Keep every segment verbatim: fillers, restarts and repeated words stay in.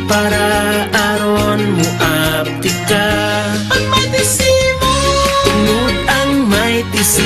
Para aron moaptik ka. Ang Mighty C mo. Tungod ang Mighty C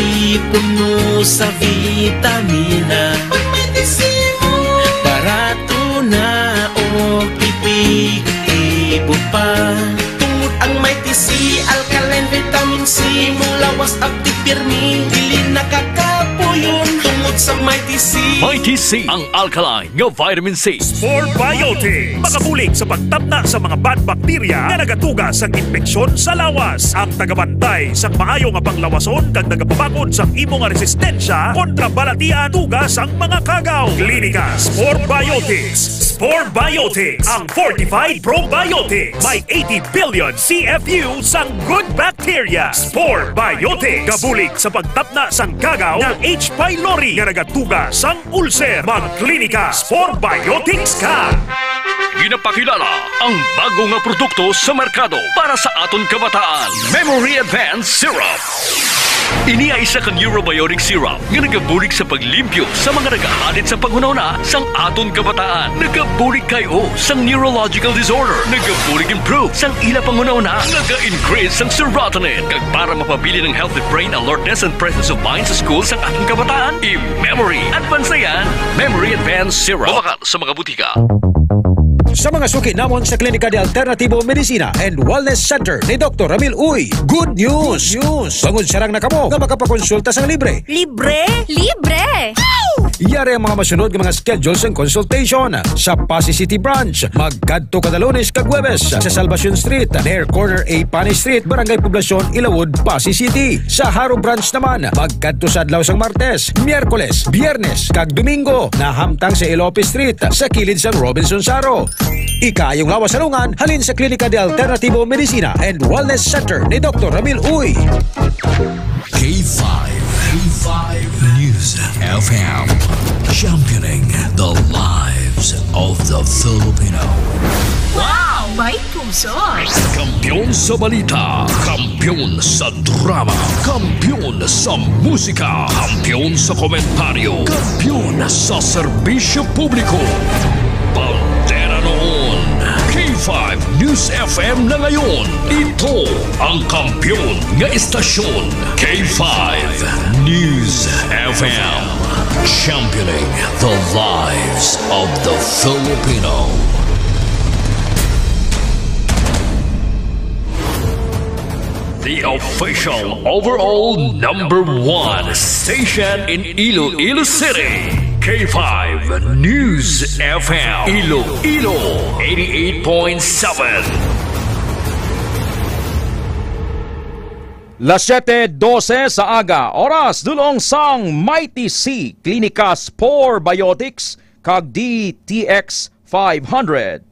puno sa vitamina. Ang Mighty C mo. Barato na o epektibo pa. Tungod ang Mighty C, alkaline vitamin C, mulawas aptik pirmi, dili nakakapuyon. Tungod sa Mighty C. Mighty C, ang alkaline nga vitamin C. Spore Biotics, makabulig sa pagtapna sa mga bad bacteria nga nagatuga sang impeksyon sa lawas. Ang tagabantay sang maayo nga panglawason kag nagapabakod sang imo nga resistensya kontra balatian tuga sang mga kagaw. Klinika Spore Biotics. Spore Biotics, ang fortified probiotics. May eighty billion C F U sang good bacteria. Spore Biotics, gabulig sa pagtapna sang kagaw nga H. pylori nga nagatuga sang ulcer. Magklinika Spore Biotics ka. Ginapakilala ang bago nga produkto sa merkado para sa aton kabataan, Memory Advance Syrup. Ini ay isa ka neurobiotic syrup nga nagabulig sa paglimpyo sa mga nagahalid sa panghunahuna sang aton kabataan. Nagabulig kay o sang neurological disorder. Nagabulig improve sang ila panghunahuna. Naga-increase sang serotonin. Kag para mapabilin ang healthy brain alertness and presence of mind sa school sang aton kabataan, i-Memory Advance na yan. Memory Advance Syrup. Mabakal sa mga butika. Sa mga suki namon sa Klinika de Alternativo Medicina and Wellness Center ni Doktor Ramil Uy, good news! Good news! Bangod sarang na kamo nga makapakonsulta sang libre. Libre? Libre! Yari ang mga masunod nga mga schedule sang consultation. Sa Passi City Branch, magkadto kada Lunes kag Huwebes sa Salvacion Street, near corner A Pani Street, Barangay Poblacion, Ilawod, Passi City. Sa Jaro Branch naman, magkadto sa adlaw sang Martes, Miyerkules, Biyernes, kag Domingo, nahamtang sa Elope Street, sa kilid sang Robinson Saro. Ikaayong lawas sa lungan, halin sa Klinika de Alternativo Medicina and Wellness Center ni Doktor Ramil Uy. K five, K five News F M, championing the lives of the Filipino. Wow! May puso! Kampiyon sa balita, kampiyon sa drama, kampiyon sa musika, kampiyon sa komentaryo, kampiyon sa serbisyo publiko. Bandera noon, K five News F M na ngayon. Ito ang kampiyon nga estasyon, K five News F M. Championing the lives of the Filipino. The official overall number one station in Iloilo City, K five News F M, Iloilo, eighty-eight point seven. Las siete doce sa aga, oras dulong sang Mighty C, Klinika Spore Biotics, kag D T X five hundred.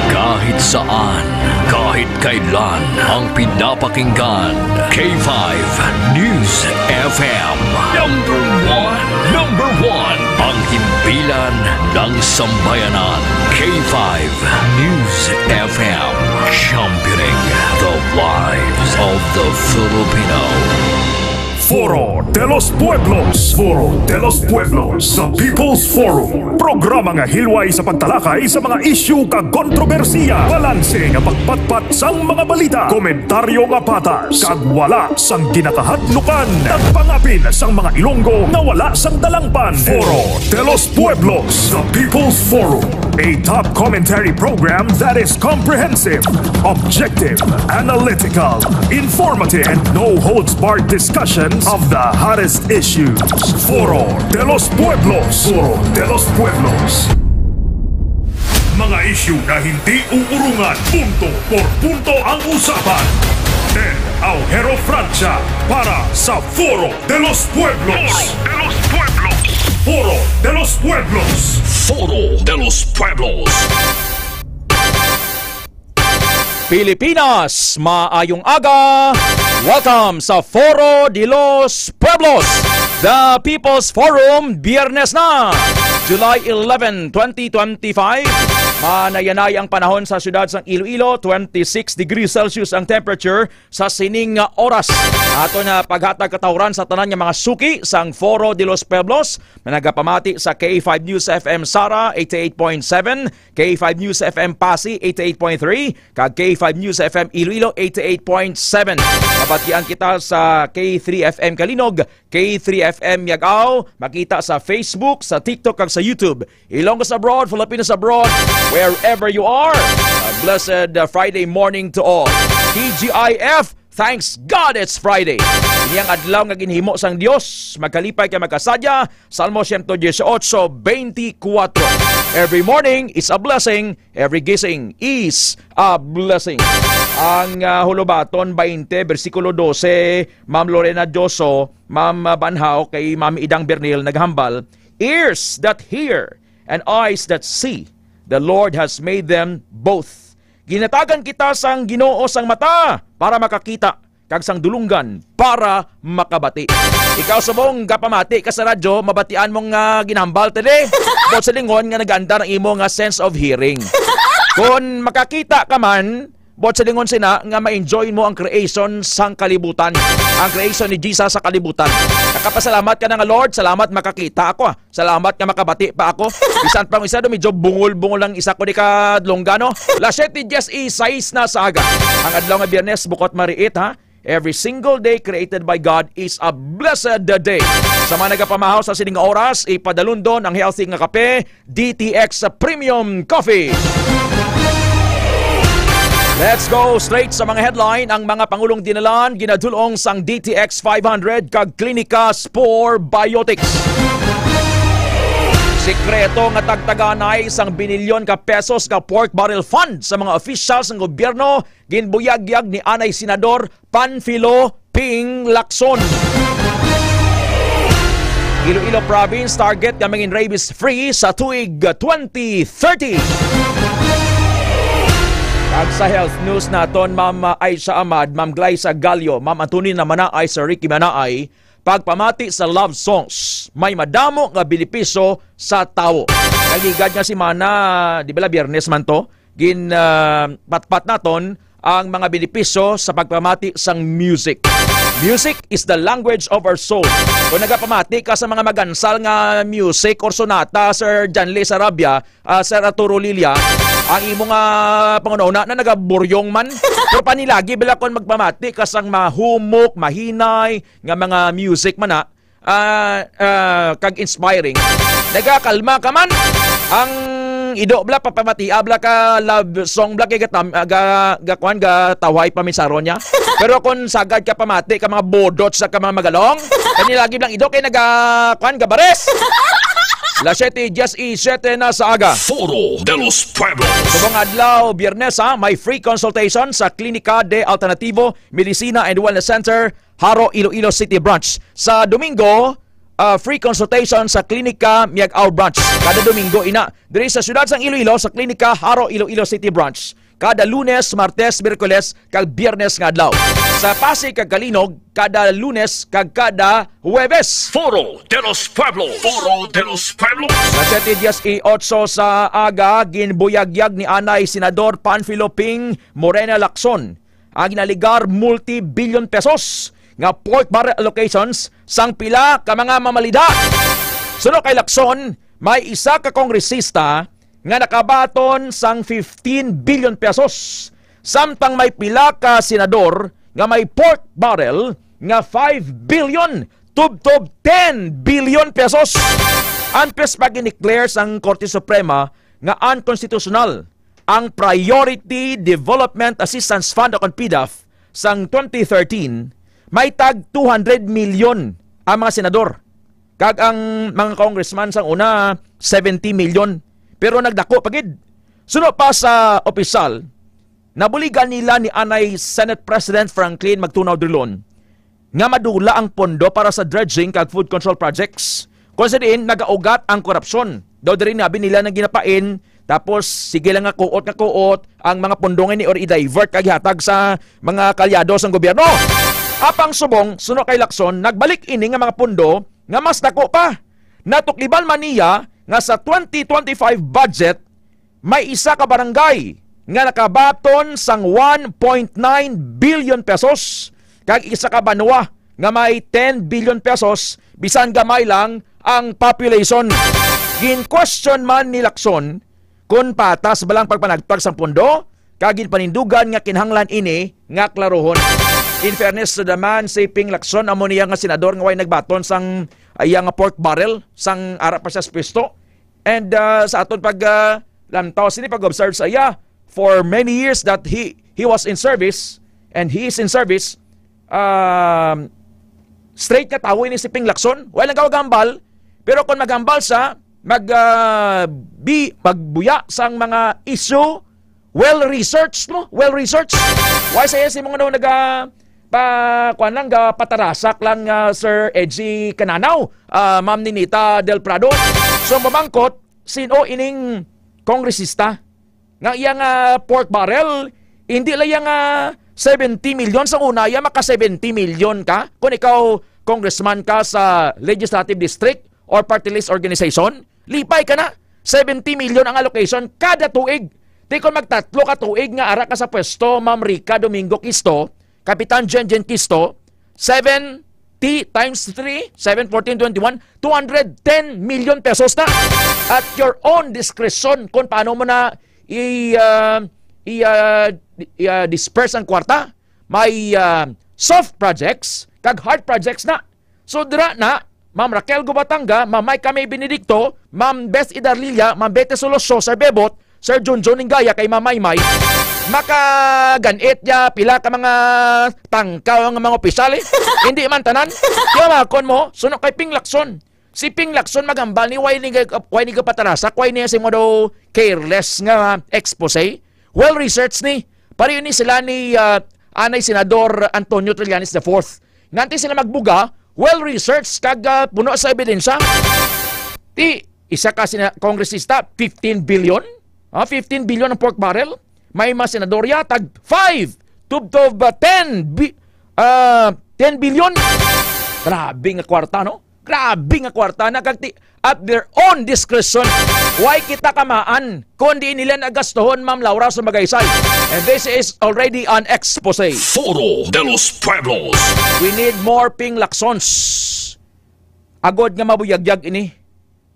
Kahit saan, kahit kailan, ang pinapakinggan, K five News F M. Number one, number one, ang himpilan ng sambayanan, K five News F M, championing the lives of the Filipino. Foro de los Pueblos. Foro de los Pueblos, the People's Forum. Programa nga hilway sa pagtalakay sa mga isyu kag kontrobersiya. Balanse nga pagpatpat sang mga balita, komentaryo nga patas, kag wala sang ginakahadlukan. Nagpangapin sang mga Ilonggo nga wala sang dalangpan. Foro de los Pueblos, the People's Forum. A top commentary program that is comprehensive, objective, analytical, informative, and no holds barred discussions of the hottest issues. Foro de los Pueblos. Foro de los Pueblos. Mga isyu na hindi uurungan, punto por punto ang usapan. Ted Aujero Francia para sa Foro de los Pueblos. Foro de los Pueblos. Foro de los Pueblos. Foro de los Pueblos. Pilipinas, maayong aga. Welcome sa Foro de los Pueblos, the People's Forum, Biyernes na, July eleven, twenty twenty-five. Manayanay ang panahon sa siyudad sang Iloilo, twenty-six degrees Celsius ang temperature sa sining nga oras. Ato na paghatag katawran sa tanan nga mga suki sang Foro de los Pueblos, nga nagapamati sa K five News F M Sara, eighty-eight point seven, K five News F M Pasi, eighty-eight point three, kag K five News F M Iloilo, eighty-eight point seven. Mabatian kita sa K three F M Kalinog, K three F M Miagao, makita sa Facebook, sa TikTok, kag sa YouTube. Ilonggos abroad, Filipinos abroad, wherever you are, a blessed, uh, Friday morning to all. T G I F, thanks God it's Friday. Ini ang adlaw nga ginhimo sang Dios. Magkalipay kay magkasadya. Salmo siyento dieciocho, veinticuatro. Every morning is a blessing. Every gising is a blessing. Ang, ah, Hulubaton twenty, bersikulo dose, Ma'am Lorena Dioso, Ma'am, ah, Banhaw, kay Ma'am Idang Bernil, naghambal, "Ears that hear and eyes that see, the Lord has made them both." Ginatagan kita sang Ginoo sang mata para makakita, kag sang dulunggan para makabati. Ikaw subong gapamati ka sa radyo, mabatian mo nga ginhambal, tili. Buot silingon nga nagaandar ang imo nga sense of hearing. Kon makakita ka man, buot silingon sina nga ma-enjoy mo ang creation sang kalibutan. Ang creation ni Jesus sa kalibutan. Nakapasalamat ka na nga, "Lord, salamat makakita ako, ah. Salamat nga makabati pa ako." Bisan pa ang isa do, medyo bungol-bungol ang isa ko di ka dulunggan, no? Las siete diez y seis na sa aga. Ang adlaw nga Biyernes, bukot mariit, ha? Every single day created by God is a blessed day. Sa mga nagapamahaw sa sining nga oras, ipadalundon ang healthy nga kape, D T X Premium Coffee. Let's go straight sa mga headline. Ang mga pangulong dinalan ginadulong sang D T X five hundred kag Klinika Spore Biotics. Sikreto nga tagtaganay sang binilyon ka pesos ka pork barrel fund sa mga officials ng gobyerno ginbuyagyag ni anay Senador Panfilo Ping Lacson. Iloilo Province target nga mangin rabies free sa tuig twenty thirty. Kag sa health news naton, Ma'am Aisha Ahmad, Ma'am Glyza Gallo, Ma'am Antonina Manaay, Sir Ricky Manaay, pagpamati sa love songs, may madamo nga benepisyo sa tawo. Nagligad nga semana, di bala Biyernes man to, gin, ah, patpat naton ang mga benepisyo sa pagpamati sang music. Music is the language of our soul. Kung nagapamati ka sa mga magansal nga music or sonata, Sir Janly Sarabia, ah, Sir Arturo Lilia, ang imo nga panghunahuna na nagaburyong man. Pero panilagi bala kon magpamati ka sang mahumok, mahinay nga mga music man na, ah, ah, kag inspiring. Nagakalma ka man. Ang ido bala, papamatia bala ka love song bala kay gatam-, ah, ga, ga, kuan, gatawhay pa minsaron niya. Pero kung sagad ka pamati ka mga bodot sa ka mga magalong, kani lagi lang ido kay naga, kuan, gabares. Las siete diez y siete na sa aga. Foro de los Pueblos. Subong adlaw, Biyernes, ha, may free consultation sa Klinika de Alternativo Medicina and Wellness Center, Jaro, Iloilo City Branch. Sa Domingo, ah, free consultation sa Klinika Miag-ao Branch. Kada Domingo ina, diri sa siyudad sang Iloilo, sa Klinika Jaro, Iloilo City Branch. Kada Lunes, Martes, Miyerkules, kag Biyernes nga adlaw. Sa Pasig kag Kalinog, kada Lunes kag kada Huwebes. Foro de los Pueblos. Foro de los Pueblos. Sa siete dieciocho sa aga, ginbuyagyag ni anay Senador Panfilo Ping Morena Lacson ang ginaligar multi-billion pesos nga pork barrel allocations sang pila ka mga mamalida. Suno kay Lacson, may isa ka kongresista nga nakabaton sang fifteen billion pesos, samtang may pila ka senador nga may pork barrel nga five billion, tubtob ten billion pesos. Antes pa gin-declare sang Korte Suprema nga unconstitutional ang Priority Development Assistance Fund o kon PDAF sang twenty thirteen, may tag two hundred million ang mga senador. Kag ang mga congressman sang una, seventy million. Pero nagdako pa gid. Suno pa sa opisyal, nabuligan nila ni anay Senate President Franklin Magtunaw Drilon nga madula ang pondo para sa dredging kag flood control projects. Kung sa diin, nagaugat ang korupsyon. Daw diri nabi nila nang ginapain, tapos sige lang nga kuot nga kuot ang mga pondo nga ini or i-divert kag ihatag sa mga kalyado sang gobyerno. Apang subong, suno kay Lacson, nagbalik ini nga mga pondo nga mas dako pa. Natukliban man niya nga sa twenty twenty-five budget, May isa ka barangay nga nakabaton sang one point nine billion pesos, kag isa ka banwa nga may ten billion pesos, bisan gamay lang ang population. Gin-question man ni Lacson kon patas ba lang pagpanagtag sang pondo, kag ginpanindugan nga kinahanglan ini nga klarohon. In fairness to the man, si Ping Lacson amo niya nga senador nga way nagbaton sang iya nga pork barrel sang ara pa siya sa pwesto. And, ah, sa aton pag, ah, lamtaw sini, pag-observe sa iya, for many years that he he was in service and he is in service, um, straight nga tawo ini si Ping Lacson. Wala nang gawag hambal, pero kung maghambal siya, mag, ah, bi-, magbuya sang mga issue, well researched mo, well researched. Why sa iya si mga daw naga pa kuan lang, ga patarasak lang, ah, Sir Edgy Cananaw, ah, Ma'am Ninita Del Prado. So, mamangkot, sino ining kongresista nga iya nga pork barrel, hindi lang iya nga seventy million sa una, iya maka seventy million ka kung ikaw congressman ka sa legislative district or party list organization, lipay ka na. Seventy million ang allocation kada tuig. Di kon magtatlo ka tuig nga ara ka sa pwesto, Ma'am Rica Domingo Quisto, Kapitan Jenjen Quisto, seventy times three, seven, fourteen, twenty-one, two hundred ten million pesos na. At your own discretion kung paano mo na i, ah, i, ah, i, ah, disperse ang kwarta. May, ah, soft projects kag hard projects na. So, dira na, Ma'am Raquel Gubatanga, Ma'am May Kami Benedicto, Ma'am Beth Idarlilla, Ma'am Betty Solosyo, Sir Bebot, Sir Junjun Ningaya kay Ma'am Maymay, makaganit niya pila ka mga tangkaw nga mga opisyal, eh. Hindi man tanan. Kaya makon mo, suno kay Ping Lacson. Si Ping Lacson magambal ni, why ni, why ni gapatarasak, why niya si mo daw careless nga expose. Well researched ni. Pareho ni sila ni, ah, anay Senador Antonio Trillanes the fourth. Nganti sila magbuga, well researched kag, ah, puno sa ebidensya. Ti, isa ka sina-, kongresista, fifteen billion? Ah, fifteen billion ang pork barrel? May mga senadorya, tag five, tubtob, ah, ten bi-, ah, ten billion. Grabe nga kwarta, no? Grabe nga kwarta na kag ti-, at their own discretion. Why kita kamaan kung di nila nagastuhon, Ma'am Laura, sa Magaysay? And this is already an expose. Foro de los Pueblos. We need more Ping Lacsons. Agod nga mabuyagyag ini.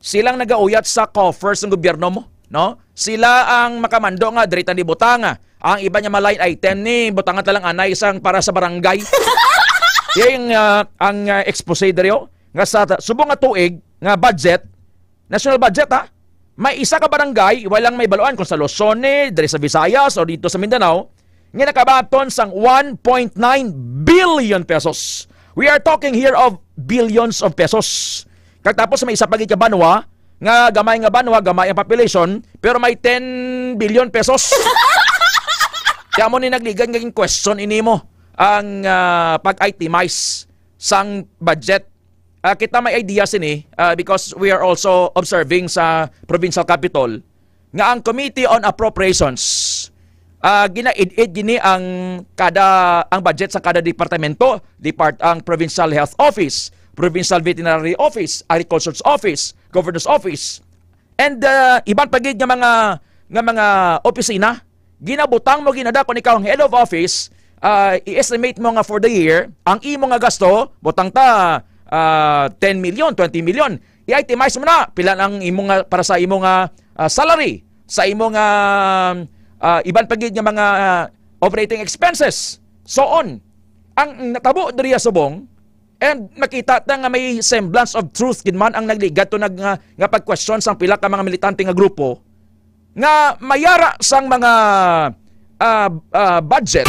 Silang nagauyat sa coffers ng gobyerno mo, no? Sila ang makamando nga diri ta ni butang, ah. Ang iba niya mga line item ni butang ta lang anay sang para sa barangay. Yan ang, ah, ang, ah, expose diri, oh, nga sa ta-, subong nga tuig nga budget, national budget, ha, may isa ka barangay, walang may baluan kung sa Luzon, eh, diri sa Visayas o dito sa Mindanao, nga nakabaton sang one point nine billion pesos. We are talking here of billions of pesos. Kag tapos may isa pa gid ka banwa, nga gamay nga banwa, gamay ang population, pero may ten billion pesos. Kaya mo ni nagligad nga question ini mo ang, ah, pag-itemize sang budget. Ah, kita may idea sini, ah, because we are also observing sa provincial capitol nga ang Committee on Appropriations, ah, ginaid-id gini ang kada, ang budget sa kada departamento, depart-, ang Provincial Health Office, Provincial Veterinary Office, Agriculture's Office, Governor's Office, and, ah, iban pa gid nga mga, nga mga opisina. Ginabutang mo, ginada, kung ikaw ang head of office, ah, i-estimate mo nga for the year, ang imo nga gasto, butang ta, ah, ten million, twenty million. I-itemize mo na, pila ang imo nga, para sa imo nga, ah, salary, sa imo nga, ah, iban pa gid nga mga, ah, operating expenses, so on. Ang natabo diri subong, and makita ta nga may semblance of truth gid man ang nagligad to nag-, nga, nga pag-question sang pila ka mga militante nga grupo, nga mayara sang mga, ah, ah, budget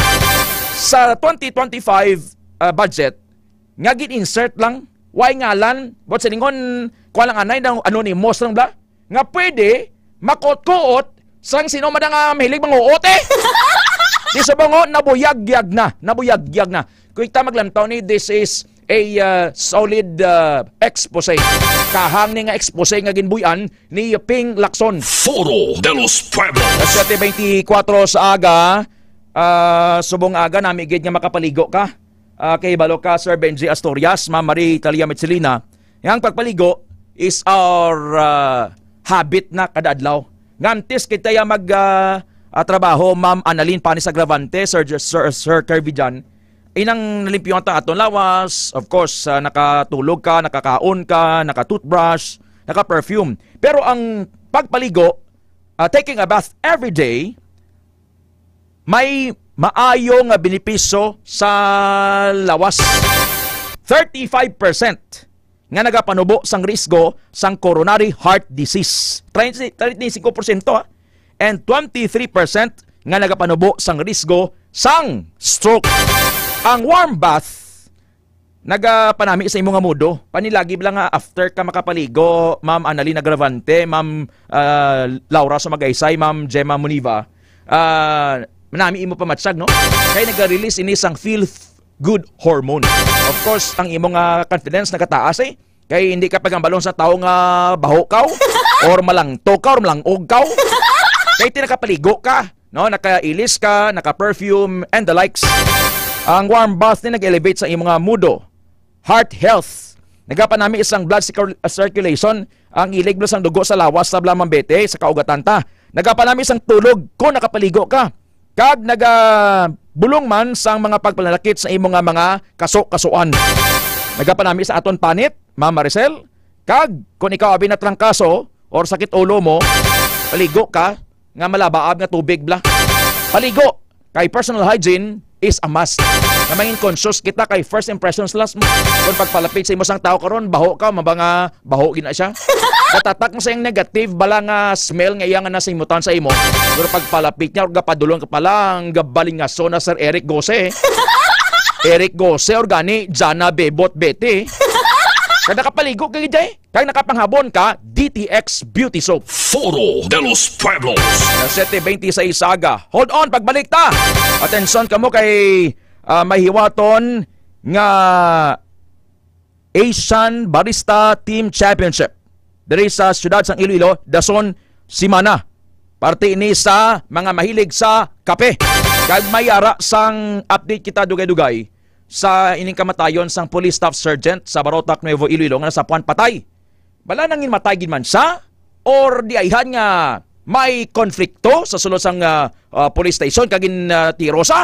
sa twenty twenty-five, ah, budget nga gin-insert lang, way ngalan, but silingon, kuha lang anay, nang anonymous lang bla, nga pwede makuot-kuot sang sino man nga mahilig manguot, eh. Di sa bango, nabuyagyag na, nabuyagyag na. Kung kita maglantaw ni, this is a, uh, solid, uh, expose. Kahang ni nga expose nga ginbuy-an ni Ping Lacson. Foro de los Pueblos. Alas siyete beintikwatro sa aga, ah, subong aga, nami gid nga makapaligo ka. Ah, kay balo ka, Sir Benji Asturias, Ma'am Marie Talia Mitsilina, nga ang pagpaligo is our, ah, habit na kada adlaw. Nga antes kita ya mag, ah, ah, trabaho, Ma'am Annalyn Panis Agravante, Sir, Sir, Sir Kirby John, inang nalimpyo ang aton lawas. Of course, ah, nakatulog ka, nakakaon ka, naka-toothbrush, naka-perfume. Pero ang pagpaligo, ah, taking a bath every day, may maayo nga benepisyo sa lawas. Thirty-five percent nga nagapanubo sang risgo sang coronary heart disease. Treinta, treinta y cinco porsyento, ha? And twenty-three percent nga nagapanubo sang risgo sang stroke. Ang warm bath nagapanami sa imo nga mudo. Panilagib lang nga after ka makapaligo, Ma'am Annalyn Agravante, Ma'am, ah, Laura Sumagaysay, Ma'am Gemma Muniva, ah, manami imo pamatsag, no? Kay naga-release ini sang feel good hormone. Of course, ang imo nga confidence nagataas, eh. Kay hindi ka pagambalon sa tawo nga baho kaw, or malangto ka, or malangog kaw. Kay ti nakapaligo ka, no? Nakailis ka, naka-perfume, and the likes. Ang warm bath ni nag-elevate sa imo nga mudo, heart health. Nagapanami sang blood circul-, circulation, ang ilig, blood, sang dugo sa lawas sa blamambete, sa kaugatan ta. Nagapanami sang tulog kung nakapaligo ka. Kag nagabulong man sang mga pagpanalakit sa imo nga mga kaso-kasuan. Nagapanami sa aton panit, Ma'am Maricel. Kag kung ikaw abi natrangkaso or sakit ulo mo, paligo ka nga malabaab nga tubig bla. Paligo kay personal hygiene is a must. Nga mangin conscious kita kay first impressions last mo. Kung pagpalapit sa imo sang tao karon, baho ka, mabanga baho gina siya. Katatak mo sa iyang negative bala nga smell nga iya nga nasimutan sa imo. Pero pagpalapit niya, or gapadulong ka pala, ang gabalingaso na Sir Eric Gose. Eric Gose, or gani, Jana Bebot Bete. Kada kapaligo ka, Jay, kag nakapanghabon ka, D T X Beauty Soap. Foro de los Pueblos. Na siyete bente sa isaga. Hold on, pagbalik ta. Atensyon kamo kay, ah, mahiwaton nga Asian Barista Team Championship diri sa siyudad sang Iloilo, dason simana. Parte ini sa mga mahilig sa kape. Kag may ara sang update kita dugay-dugay sa ining kamatayon sang Police Staff Sergeant sa Barotac, Nuevo Iloilo nga nasapuan patay. Bala nangin matay gid man siya, or di ayhan nga may konflikto sa sulod sang, ah, ah, police station kag gin, ah, tiro sa,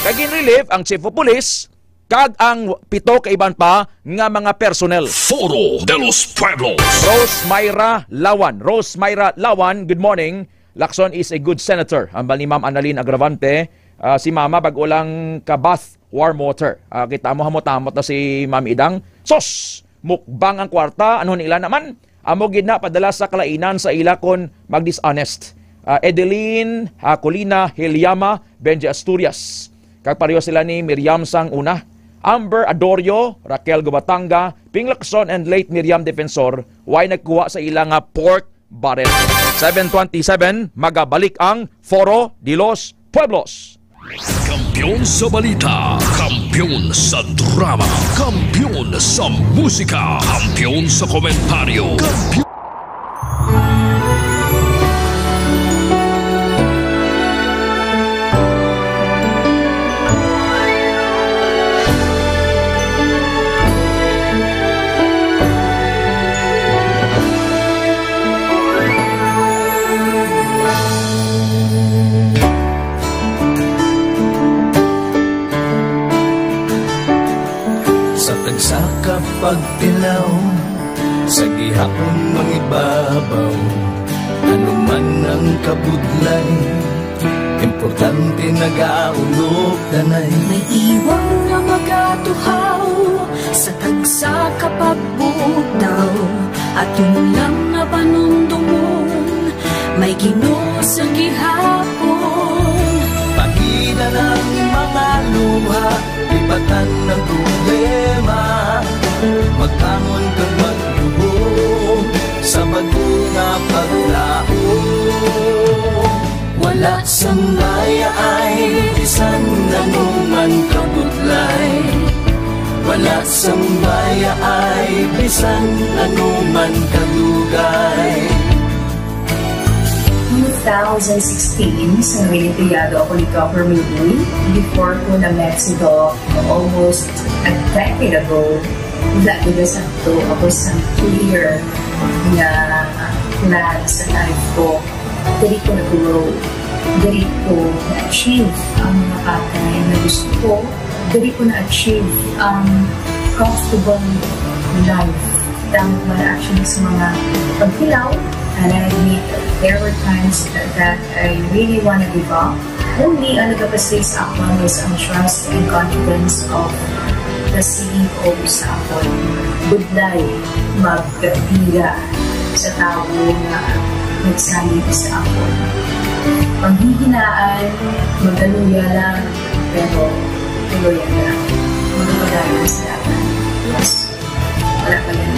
kag gin-relieve ang chief of police kag ang pito ka iban pa nga mga personnel. Foro de los Pueblos. Rose Myra Lawan. Rose Myra Lawan, good morning. Lacson is a good senator. Ambal ni Ma'am Annalyn Agravante, ah, si Mama bag-o lang ka-bath warm water. Ah, kita mo, hamot-hamot na si Ma'am Idang. Sos! Mukbang ang kwarta, ano nila naman? Amo gid na padala sa kalainan sa ila kon mag-dishonest. Ah, Edeline, ah, Colina, Heliama, Benji Asturias. Kag pareho sila ni Miriam sang una. Amber Adorio, Raquel Gubatanga, Ping Lacson, and late Miriam Defensor, way nagkuha sa ila nga pork barrel. Seven twenty-seven, magabalik ang Foro de los Pueblos. Kampiyon sa balita, kampiyon sa drama, kampiyon sa musika, kampiyon sa komentaryo, kampiyon Sa tagsa ka pagtilaw, sa gihapon mangibabaw, ano man ang kabudlay, importante nagaulog danay. May iwang nga magatuhaw sa tagsa ka pagbugtaw, aton lang nga panumdumon, may Ginoo sa gihapon. Pagida lang mga luha, lipatan ang problema, magbangon kag magluhom sa bag-o nga paglaom. Wala sang mayaay bisan ano man kabudlay. Wala sang mayaay bisan ano man kadugay. Two thousand sixteen, sa Olimpiado ako ni Governor Lee, before ko na Mexico, almost a decade ago, wala ko na sakto ako sa clear nga plan sa life ko. Diri ko na-grow. Diri ko na-achieve ang mga bagay na gusto ko. Diri ko na-achieve ang comfortable life. Tama man actually sa mga paghilaw, and I admit there were times that, that I really wanna give up. Only ang nagapasig sa akon is ang trust and confidence of the C E O sa akon. Budlay, magkapila sa tawo nga nagsalig sa akon. Panghihinaan, magaluya lang, pero tuloy na. Magpadayon sa akon. Yes. Wala pa yan.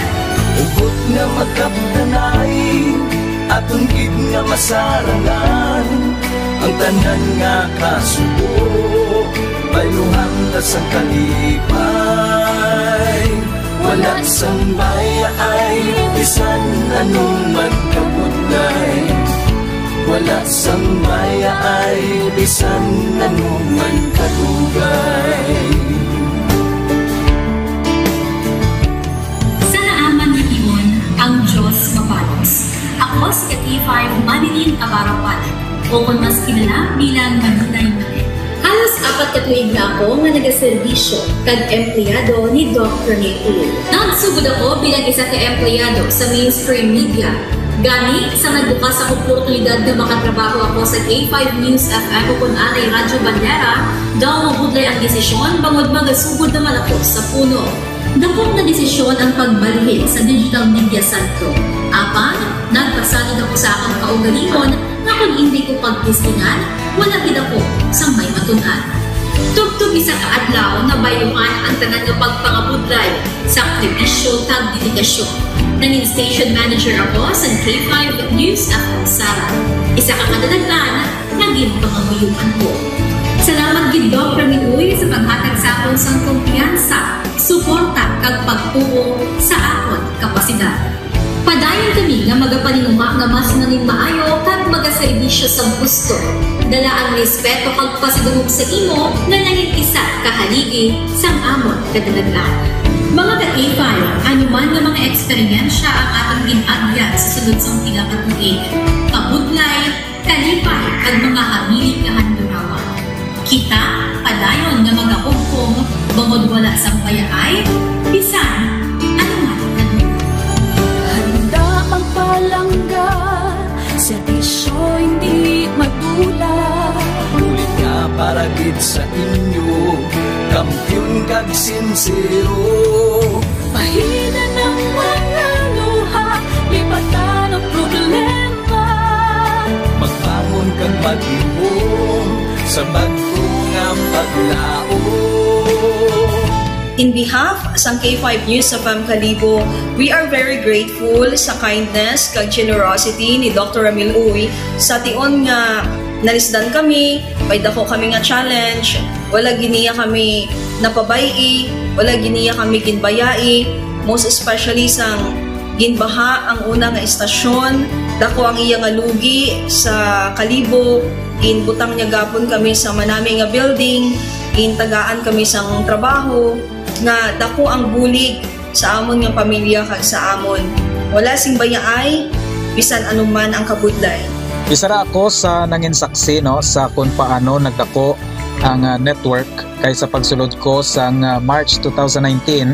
Hugot nga magkabtanay, aton gid nga masarangan. Ang tanan nga kasubo, bayluhan ta sang kalipay. Wala sang bayaay, bisan anong man kabudlay. Wala sang bayaay, bisan anong man kadugay. Sa naaman nga tion, ang Diyos mabalos. Ako si K five Marilyn Abarapan, o kon mas kilala bilang Manunay Manet. Halos apat ka tuig na ako nga nagaserbisyo kag empleyado ni Doc Rene Uy. Nagsugod ako bilang isa ka empleyado sa mainstream media. Gani, sa nagbukas ang oportunidad nga makatrabaho ako sa K five News F M o kon anay Radyo Bandera, daw mabudlay ang desisyon bangod magasugod naman ako sa puno. Dakop nga desisyon ang pagbalhin sa digital media sentro. Apan, nagpasalig ako sa akon kaugalingon nga kon indi ko pagtistingan, wala gid ako sang may matun-an. Tubtob isa ka adlaw, nabayluhan ang tanan nga pagpangabudlay sa sakripisyo kag dedikasyon. Nangin station manager ako sa K five News F M Sara, isa ka kadadaglan nga ginpangamuyoan ko. Salamat gid, Doc Rene Uy, sa paghatag sa akon sang kumpiyansa, suporta, kag pagtuo sa akon kapasidad. Padayon kami nga magapaninguha nga mas nangin maayo kag magaserbisyo sa gusto. Dala ang respeto kag pasidungog sa imo nga nangin isa ka haligi sang amon kadadaglan. Mga ka-K five, ano man nga mga eksperyensya ang aton gin-agyan sa sunod sang pila ka tuig, kabudlay, kalipay, kag mga hamili nga handurawan. Kita padayon nga magahugpong bangod wala sang bayaay bisan ano man kadugay. Handa ang palangga, serbisyo hindi madula. Bulig nga para gid sa inyo, kampiyon kag sinsero. Pahina ng mga luha, lipatan ang problema. Magbangon kag maghihom sa bag-o nga paglaom. In behalf sang K five News F M Kalibo, we are very grateful sa kindness kag generosity ni Doctor Ramil Uy. Sa tion nga nalisdan kami, may dako kami nga challenge, wala gid niya kami napabay-i, wala gid niya kami ginbayai, most especially sang ginbaha ang una nga estasyon, dako ang iya nga lugi sa Kalibo, ginbutang niya gapon kami sa manami nga building, gintagaan kami sang trabaho, nga dako ang bulig sa amon nga pamilya kag sa amon. Wala sing bayaay, bisan ano man ang kabudlay. Isa ra ako sa nangin saksi, no, sa kung paano nagdako ang, ah, network, kay sa pagsulod ko sang, ah, March two thousand nineteen,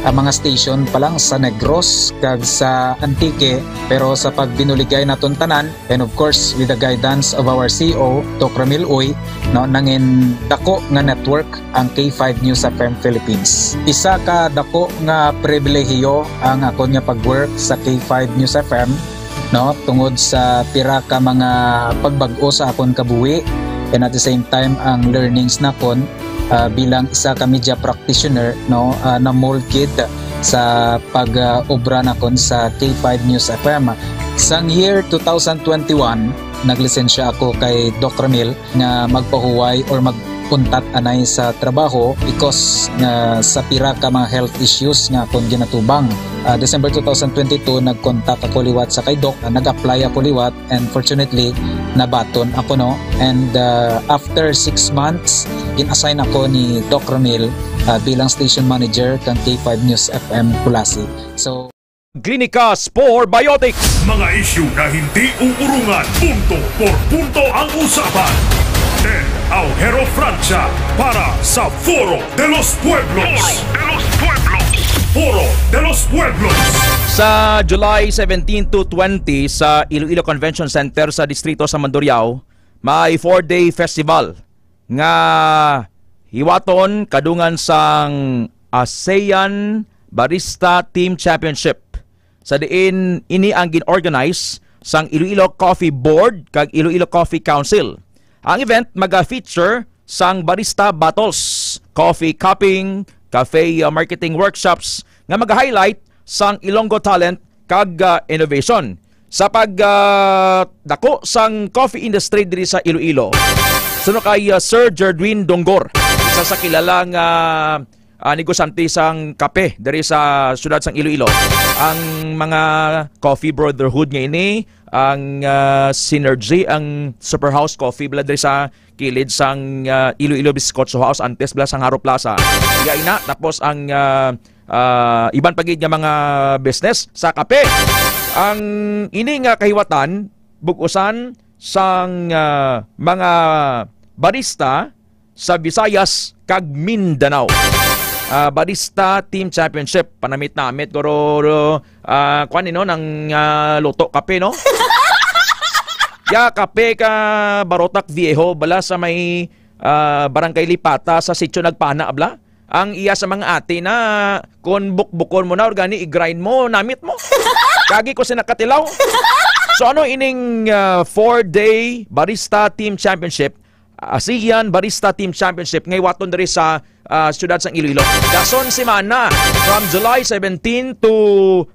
ang mga station pa lang sa Negros kag sa Antique, pero sa pagbinuligay naton tanan, and of course with the guidance of our C E O, Doc Ramil Uy, no, nangin dako nga network ang K five News F M Philippines. Isa ka dako nga pribilehiyo ang akon nga pag-work sa K five News F M, no, tungod sa pira ka mga pagbag-o sa akon kabuhi, and at the same time ang learnings nakon, ah, bilang isa ka media practitioner, no, ah, na-mold gid sa pag, ah, obra nakon sa K five News F M. Sang year two thousand twenty-one, naglisensya ako kay Doc Ramil nga magpahuway or magpuntat anay sa trabaho because nga sa pira ka mga health issues nga akon ginatubang. Ah, December two thousand twenty-two, nag-contact ako liwat sa kay Doc, ah, nag-apply ako liwat, and fortunately, nabaton ako, no? And, ah, after six months, gin-assign ako ni Doc Ramil, ah, bilang station manager kang K five News F M Culasi. So, Klinika Spore Biotics. Mga isyu na hindi uurungan, punto por punto ang usapan. Ted Aujero Francia para sa Foro de los Pueblos. Foro de los Pueblos. Foro de los Pueblos. Sa July seventeen to twenty sa Iloilo Convention Center sa Distrito sa Mandurriao, may four-day festival nga hiwaton kadungan sang ASEAN Barista Team Championship, sa diin ini ang gin-organize sang Iloilo Coffee Board kag Iloilo Coffee Council. Ang event maga-feature sang barista battles, coffee cupping, cafe, uh, marketing workshops nga maga-highlight sang Ilonggo talent kag, uh, innovation. Sa pag, uh, dako sang coffee industry diri sa Iloilo, suno kay, uh, Sir Jerdwin Dongor, isa sa kilala nga, uh, negosyante sang kape diri sa siyudad sang Iloilo, ang mga coffee brotherhood nga ini, ang, uh, Synergy, ang Superhouse Coffee bala diri sa kilid sang, uh, Iloilo Bizcocho House, antes bala sang Haro Plaza. Iya ina, tapos ang, uh, uh, iban pa gid nga mga business sa kape. Ang ini nga kahiwatan, bug-usan sang, uh, mga barista sa Visayas kag Mindanao. Ah, Barista Team Championship, panamit-namit, guro, ah, kuwan, no, nang, ah, luto kape, no? Ya, kape ka Barotac Viejo, bala sa may, ah, Barangay Lipata, sa Sitio Nagpana, bala. Ang iya sa mga ate na, kung bukbukon mo na, or gani, i-grind mo, namit mo. Kagi ko sinakatilaw. So, ano ining, ah, four-day Barista Team Championship, ASEAN Barista Team Championship nga hiwaton diri sa, ah, siyudad sang Iloilo. Dason semana, from July seventeen to,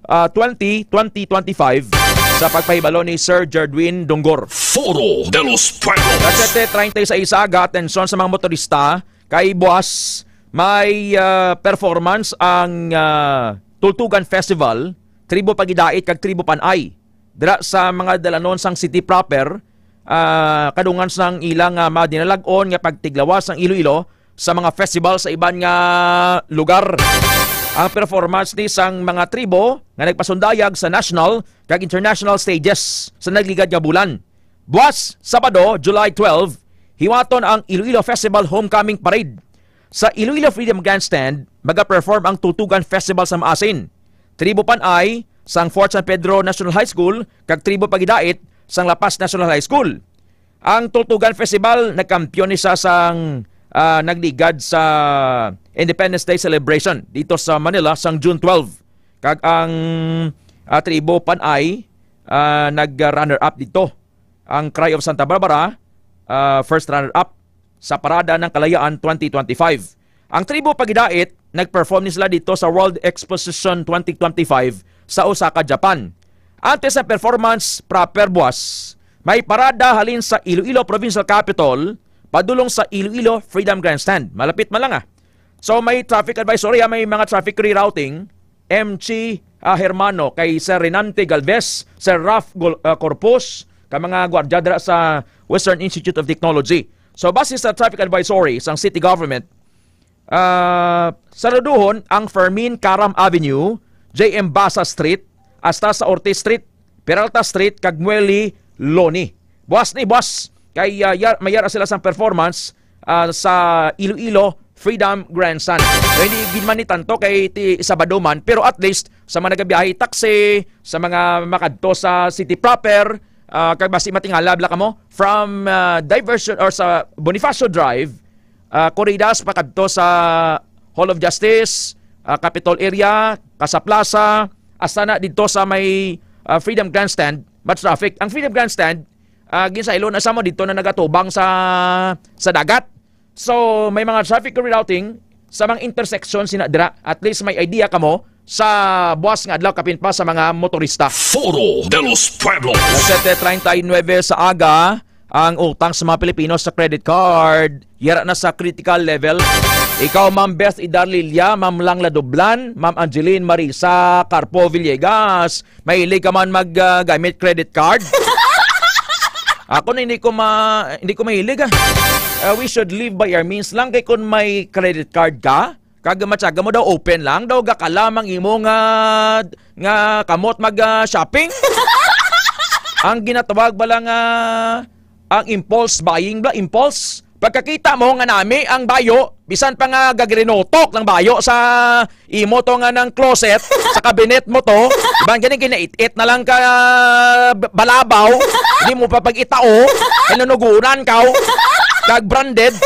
ah, twenty, twenty twenty-five, sa pagpahibalo ni Sir Jerdwin Dongor. Foro de los Pueblos. Alas siyete treinta y seis aga, atensyon sa mga motorista, kay buas may, ah, performance ang, ah, Tultugan Festival, Tribo Pagidait kag Tribo Panay dira sa mga dalanon sang city proper, ah, kadungan sang ilang, ah, madinalag-on nga pagtiglawas sang Iloilo sa mga festival sa iban nga lugar. Ang performance ni sang mga tribo nga nagpasundayag sa national kag international stages sa nagligad nga bulan. Buas, Sabado, July twelve, hiwaton ang Iloilo Festival Homecoming Parade. Sa Iloilo Freedom Grandstand, magaperform ang Tutugan Festival sa Maasin, Tribo Panay sang Fort San Pedro National High School kag Tribo Pagidait sang La Paz National High School. Ang Tutugan Festival nagkampiyon ni sa sang, ah, nagligad sa Independence Day celebration dito sa Manila sang June twelve. Kag ang, ah, Tribo Panay, ah, nag-runner-up dito. Ang Cry of Santa Barbara, ah, first runner-up sa Parada ng Kalayaan twenty twenty-five. Ang Tribo Pagidait, nag-perform ni sila dito sa World Exposition twenty twenty-five sa Osaka, Japan. Antes sa performance proper buas, may parada halin sa Iloilo Provincial Capitol padulong sa Iloilo Freedom Grandstand. Malapit man lang, ah. So, may traffic advisory, ah, may mga traffic rerouting. M C, ah, Hermano, kay Sir Renante Galvez, Sir Ralph Gol-, ah, Corpus, ka mga gwardya dira sa Western Institute of Technology. So, base sa traffic advisory sang city government, ah, saruduhon ang Fermin Karam Avenue, J M Basa Street, hasta sa Ortiz Street, Peralta Street, kag Muelle Loni. Buas ni, buas. Kay, ah, yar-, may yara sila sang performance, ah, sa Iloilo Freedom Grandstand. So, hindi gid man ni tanto kay ti Sabado man, pero at least sa mga nagabiyahe taxi, sa mga makadto sa city proper, ah, kag basi matingala bala kamo from, ah, diversion or sa Bonifacio Drive, ah, Corridas pakadto sa Hall of Justice, ah, Capitol area, Casa Plaza, hasta na didto sa may, ah, Freedom Grandstand, ma-traffic. Ang Freedom Grandstand, ah, ginsaylo na sa mo didto na nagatubang sa, sa dagat. So, may mga traffic rerouting sa mga intersection sina dira. At least may idea kamo sa buas nga adlaw, kapin pa sa mga motorista. Foro de los Pueblos. Alas siyete treinta y nueve sa aga, ang utang sa mga Pilipino sa credit card, yara na sa critical level. Ikaw, Ma'am Beth Idarlilia, Ma'am Langla Dublan, Ma'am Angeline Marisa Carpo Villegas, mahilig ka man mag, ah, gamit credit card? Ako na hindi ko ma-, hindi ko mahilig, ah. Ah, we should live by our means lang, kay kung may credit card ka, Kag matyaga mo daw, open lang daw, gakalam ang imo nga, nga kamot mag, ah, shopping. Ang ginatawag bala nga ang impulse buying ba? Impulse? Pagkakita mo nga nami ang bayo, bisan pa nga gagrinotok ng bayo sa imo to nga ng closet, sa kabinet mo to, iban gani ginait-it na lang ka b-, balabaw, hindi mo pa pag-itao, hinunugunan ka, kag branded,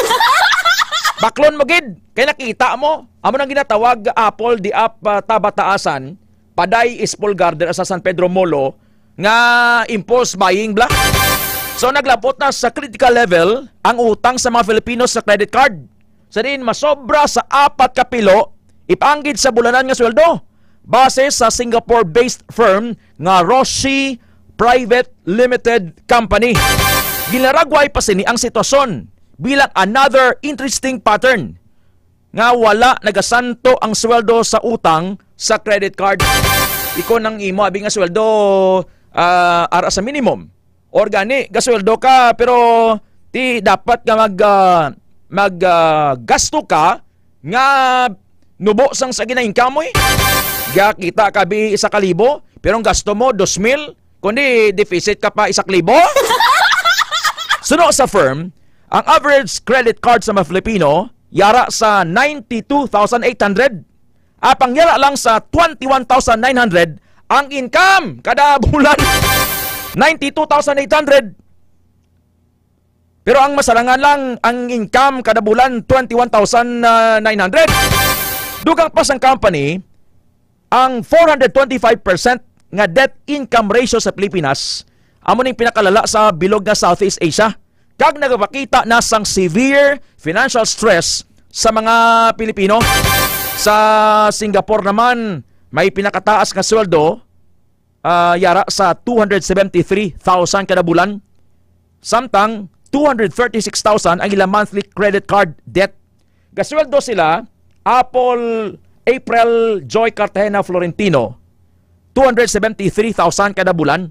baklon mo gid, kay nakita mo. Amo nang ginatawag apple di ap, ah, tabataasan, paday is pulgar dira sa San Pedro Molo, nga impulse buying bla. So, naglabot na sa critical level ang utang sa mga Filipino sa credit card. Sa diin masobra sa apat ka pilo ipaanggid sa bulanan nga sweldo, base sa Singapore-based firm nga Roshi Private Limited Company. Ginaragway pa sini ang sitwasyon bilang another interesting pattern nga wala nagasanto ang sweldo sa utang sa credit card. Ikon ang imo abi nga sweldo, ah, ara sa minimum. Or gani, gasweldo ka, pero ti dapat nga mag, ah, mag, ah, gasto ka nga nubo sang sa gina-income mo, eh. Gakita ka bi isa ka libo, pero ang gasto mo dos mil, kundi deficit ka pa isa ka libo. Suno sa firm, ang average credit card sa mga Filipino yara sa ninety-two thousand eight hundred. Apang yara lang sa twenty-one thousand nine hundred ang income kada bulan. Ninety-two thousand eight hundred. Pero ang masarangan lang, ang income kada bulan, twenty-one thousand nine hundred. Dugang pa sang company, ang four hundred twenty-five percent nga debt income ratio sa Pilipinas, amo ning pinakalala sa bilog nga Southeast Asia. Kag nagapakita na sang severe financial stress sa mga Pilipino. Sa Singapore naman, may pinakataas nga sweldo, ah, yara sa two hundred seventy-three thousand kada bulan. Samtang two hundred thirty-six thousand ang ilang monthly credit card debt. Gasweldo sila, Apple, April Joy Cartagena Florentino, two hundred seventy-three thousand kada bulan.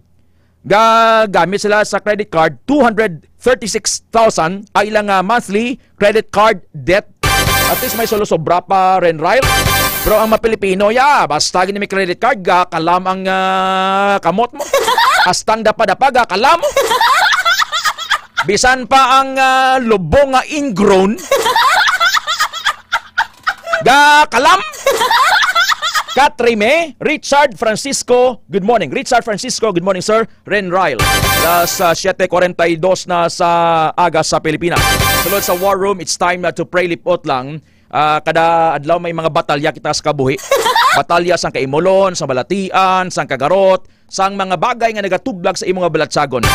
Gagamit sila sa credit card, two hundred thirty-six thousand ang ilang, ah, monthly credit card debt. At least may solo sobra pa, Ren Ryle. Pero ang mga Pilipino, ya, basta gini may credit card, gakalam ang, ah, kamot mo. Hasta ang dapa-dapa, gakalam. Bisan pa ang, ah, lubong nga ingrown, gakalam. Katrime, Richard Francisco, good morning. Richard Francisco, good morning, sir. Ren Ryle. Alas, ah, siete cuarenta y dos na sa aga sa Pilipinas. Sulod sa War Room, it's time na to pray, lipot lang. Ah, kada adlaw may mga batalya kita sa kabuhi. Batalya sang kaimulon, sang balatian, sang kagarot, sang mga bagay nga nagatublag sa imo nga balatsagon.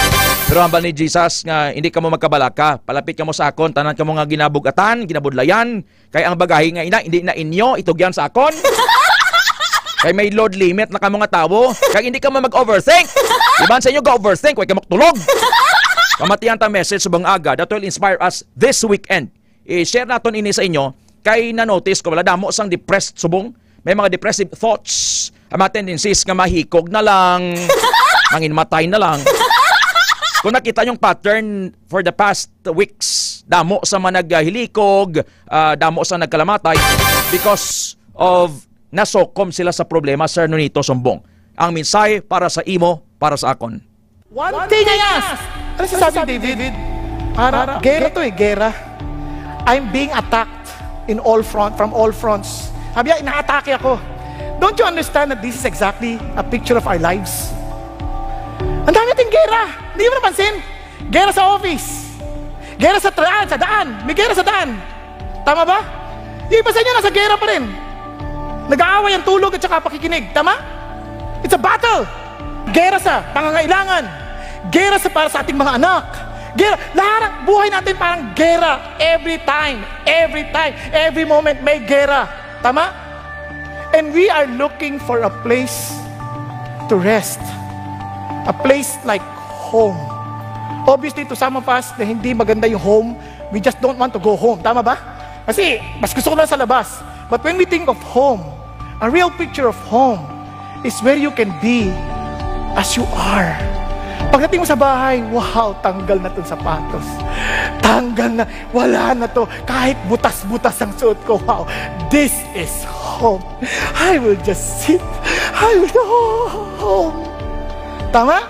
Pero hambal ni Jesus nga hindi kamo magkabalaka, palapit kamo sa akon, tanan kamo nga ginabug-atan, ginabudlayan, kay ang bagahi nga ina, hindi na inyo, itugyan sa akon. Kay may load limit na kamo nga tawo, kay hindi kamo mag-overthink. Iban sa inyo ga-overthink, way kamo tulog. Pamatian ta message subong aga that will inspire us this weekend. I-share naton ini sa inyo, kay na-notice ko, wala, damo sang depressed subong. May mga depressive thoughts. Ang mga tendencies nga mahikog na lang, manginmatay na lang. Kung nakita yung pattern for the past weeks, damo sa mga naghilikog, ah, damo sa nagkalamatay because of nasukom sila sa problema, Sir Nonito Sumbong. Ang mensahe para sa imo, para sa akon. One thing I ask. Ano sinasabi ni David? Para, gera to eh, gera. I'm being attacked in all front, from all fronts. Sabi niya, inaatake ako. Don't you understand that this is exactly a picture of our lives? Ang dami nating gera. Hindi mo napansin? Gera sa office. Gera sa daan, sa daan. May gera sa daan. Tama ba? Yung iba sa inyo nasa gera pa rin. Nag-aaway ang tulog at saka pakikinig. Tama? It's a battle. Gera sa pangangailangan. Gera sa para sa ating mga anak. Gera, lahat ng buhay natin parang gera. Every time, every time, every moment may gera. Tama? And we are looking for a place to rest. A place like home. Obviously, to some of us na hindi maganda yung home, we just don't want to go home. Tama ba? Kasi, mas gusto ko lang sa labas. But when we think of home, a real picture of home is where you can be as you are. Pagdating mo sa bahay, wow, tanggal na tong sapatos. Tanggal na, wala na to. Kahit butas-butas ang suot ko, wow, this is home. I will just sit. I will go home. Tama?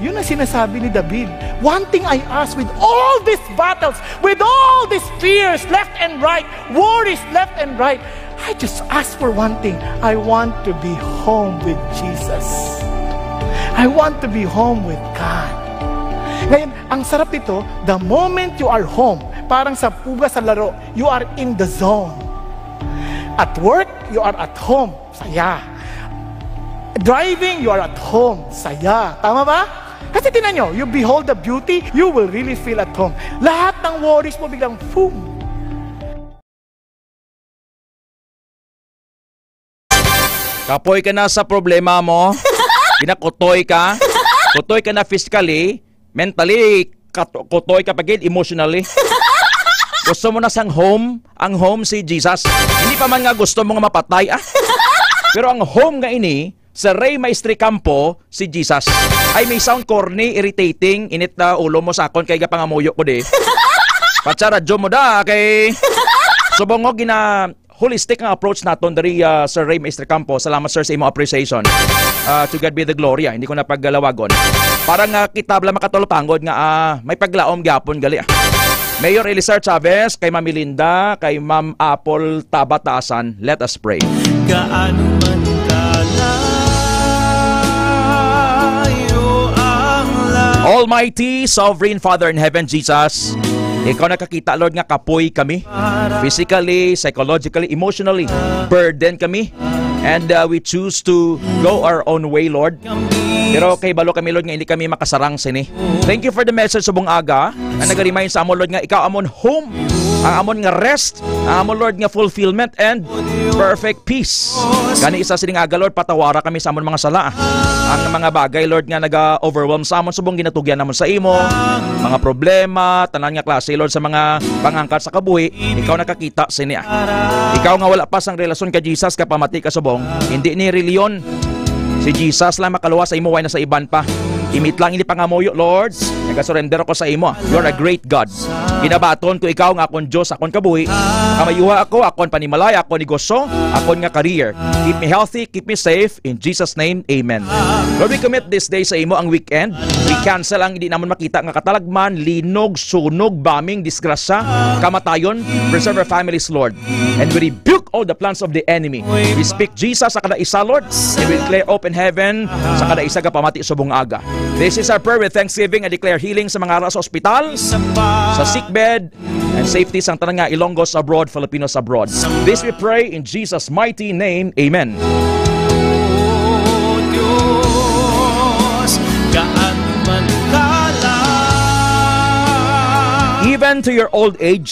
Yun ang sinasabi ni David. One thing I ask with all these battles, with all these fears left and right, worries left and right, I just ask for one thing. I want to be home with Jesus. I want to be home with God. Ngayon, ang sarap nito, the moment you are home, parang sa puga sa laro, you are in the zone. At work, you are at home. Saya. Driving, you are at home. Saya. Tama ba? Kasi tinan nyo, you behold the beauty, you will really feel at home. Lahat ng worries mo biglang, boom. Kapoy ka na sa problema mo. Ginakutoy ka. Kutoy ka na physically, mentally, kat-, kutoy ka pa gid emotionally. Gusto mo na sang home, ang home si Jesus. Hindi pa man nga gusto mo nga mapatay, ah. Pero ang home nga ini, sa Rey Maestre Campo, si Jesus. Ay, may sound corny, irritating, init na ulo mo sa akon kay gapangamuyo ko di. Patsa radyo mo da, kay subong ko gina holistic ang approach naton diri, ah, Sir Rey Maestre Campo. Salamat, sir, sa imong appreciation. Ah, to God be the glory, ah. Hindi ko na paggalawagon. Para nga kita lang makatulutangod nga, ah, may paglaom gyapon gali, ah. Mayor Elisar Chavez, kay Ma'am Melinda, kay Ma'am Apple Tabat Taasan, let us pray. Gaano man kalayo ang layo. Almighty, sovereign Father in heaven, Jesus, ikaw nakakita, Lord, nga kapoy kami. Physically, psychologically, emotionally, burden kami. And, uh, we choose to go our own way, Lord. Pero kay balo kami, Lord, nga hindi kami makasarang sini. Thank you for the message subong aga nga nag-remind sa amon, Lord, nga ikaw amon home, ang amon nga rest, ang amon, Lord, nga fulfillment and perfect peace. Gani isa sining aga, Lord, patawara kami sa amon mga sala. Ang mga bagay, Lord, nga naga-overwhelm sa amon subong ginatugyan namon sa imo, mga problema, tanan nga klase, Lord, sa mga pangangkat sa kabuhi, ikaw nakakita sini, ah. Ikaw nga wala pa sang relasyon kay Jesus, kapamati ka subong, hindi ni reliyon. Si Jesus lang makaluwas sa imo, way na sa iban pa. Imit lang ini pangamuyo, Lord. Nagasurrender ako sa imo. You're a great God. Ginabaton ko ikaw nga akon Dios, akon kabuhi. Kamayuha ako, akon panimalay, akon negosyo, akon nga career. Keep me healthy, keep me safe. In Jesus' name, amen. Lord, we commit this day sa imo, ang weekend. We cancel ang hindi namon makita nga katalagman, linog, sunog, bombing, disgrasya, kamatayon. Preserve our families, Lord. And we rebuke all the plans of the enemy. We speak Jesus sa kada isa, Lord. And we declare open heaven sa kada isa nga pamati subong aga. This is our prayer with thanksgiving. I declare healing sa mga ara sa ospital, sa sickbed, and safety sang tanan nga Ilonggos abroad, Filipinos abroad. This we pray in Jesus' mighty name. Amen. O Dios, gaano man kalayo. Even to your old age,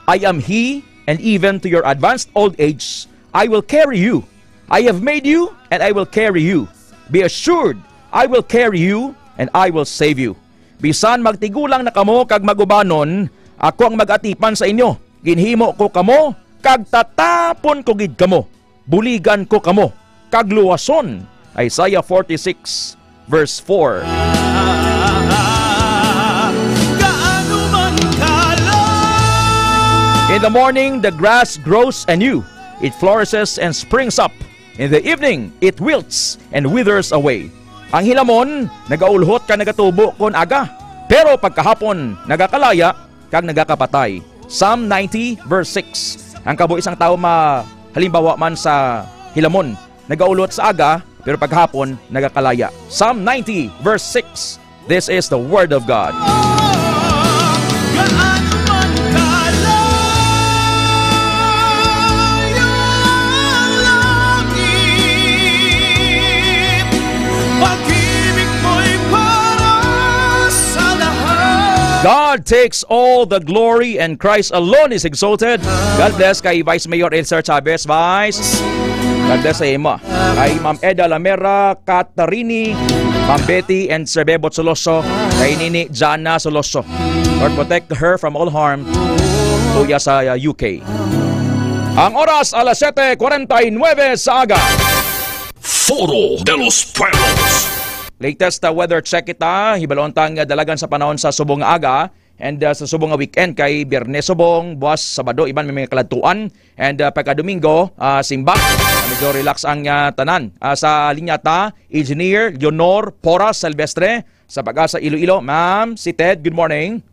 I am He, and even to your advanced old age, I will carry you. I have made you, and I will carry you. Be assured, I will carry you, and I will save you. Bisan magtigulang na kamo kag magubanon, ako ang mag-atipan sa inyo. Ginhimo ko kamo, kag tatapon ko gid kamo. Buligan ko kamo, kag luwason. Isaiah forty-six, verse four. Gaano man kalayo. In the morning, the grass grows anew. It flourishes and springs up. In the evening, it wilts and withers away. Ang hilamon nagaulhot kag nagatubo kon aga, pero pagkahapon nagakalaya kag nagakapatay. Psalm ninety, verse six. Ang kabuhi sang tawo mahalimbawa man sa hilamon, nagaulhot sa aga, pero paghapon nagakalaya. Psalm ninety, verse six. This is the word of God. Gaano man kalayo ang langit, pag-ibig mo'y para sa lahat. God takes all the glory and Christ alone is exalted. God bless kay Vice Mayor Elser Chavez, Vice. God bless sa imo. Kay Ma'am Eda Lamera, Katarini, Ma'am Betty, and Sir Bebot Soloso, kay Nini Jana Soloso. Lord, protect her from all harm. Kuya sa, uh, U K. Ang oras, alas siyete cuarenta y nueve sa aga. Foro de los Pueblos. Latest, ah, weather check kita, hibalon tang, ah, dalagan sa panahon sa subong nga aga and, ah, sa subong nga weekend kay Biyernes subong, buwas Sabado iban may mga kaladtuan and, ah, pagka Domingo, ah, simba. Medyo relax ang, ah, tanan. Ah, sa linya ta, Engineer Leonor Porras Silvestre sa Pag-asa Iloilo. Ma'am, si Ted, good morning.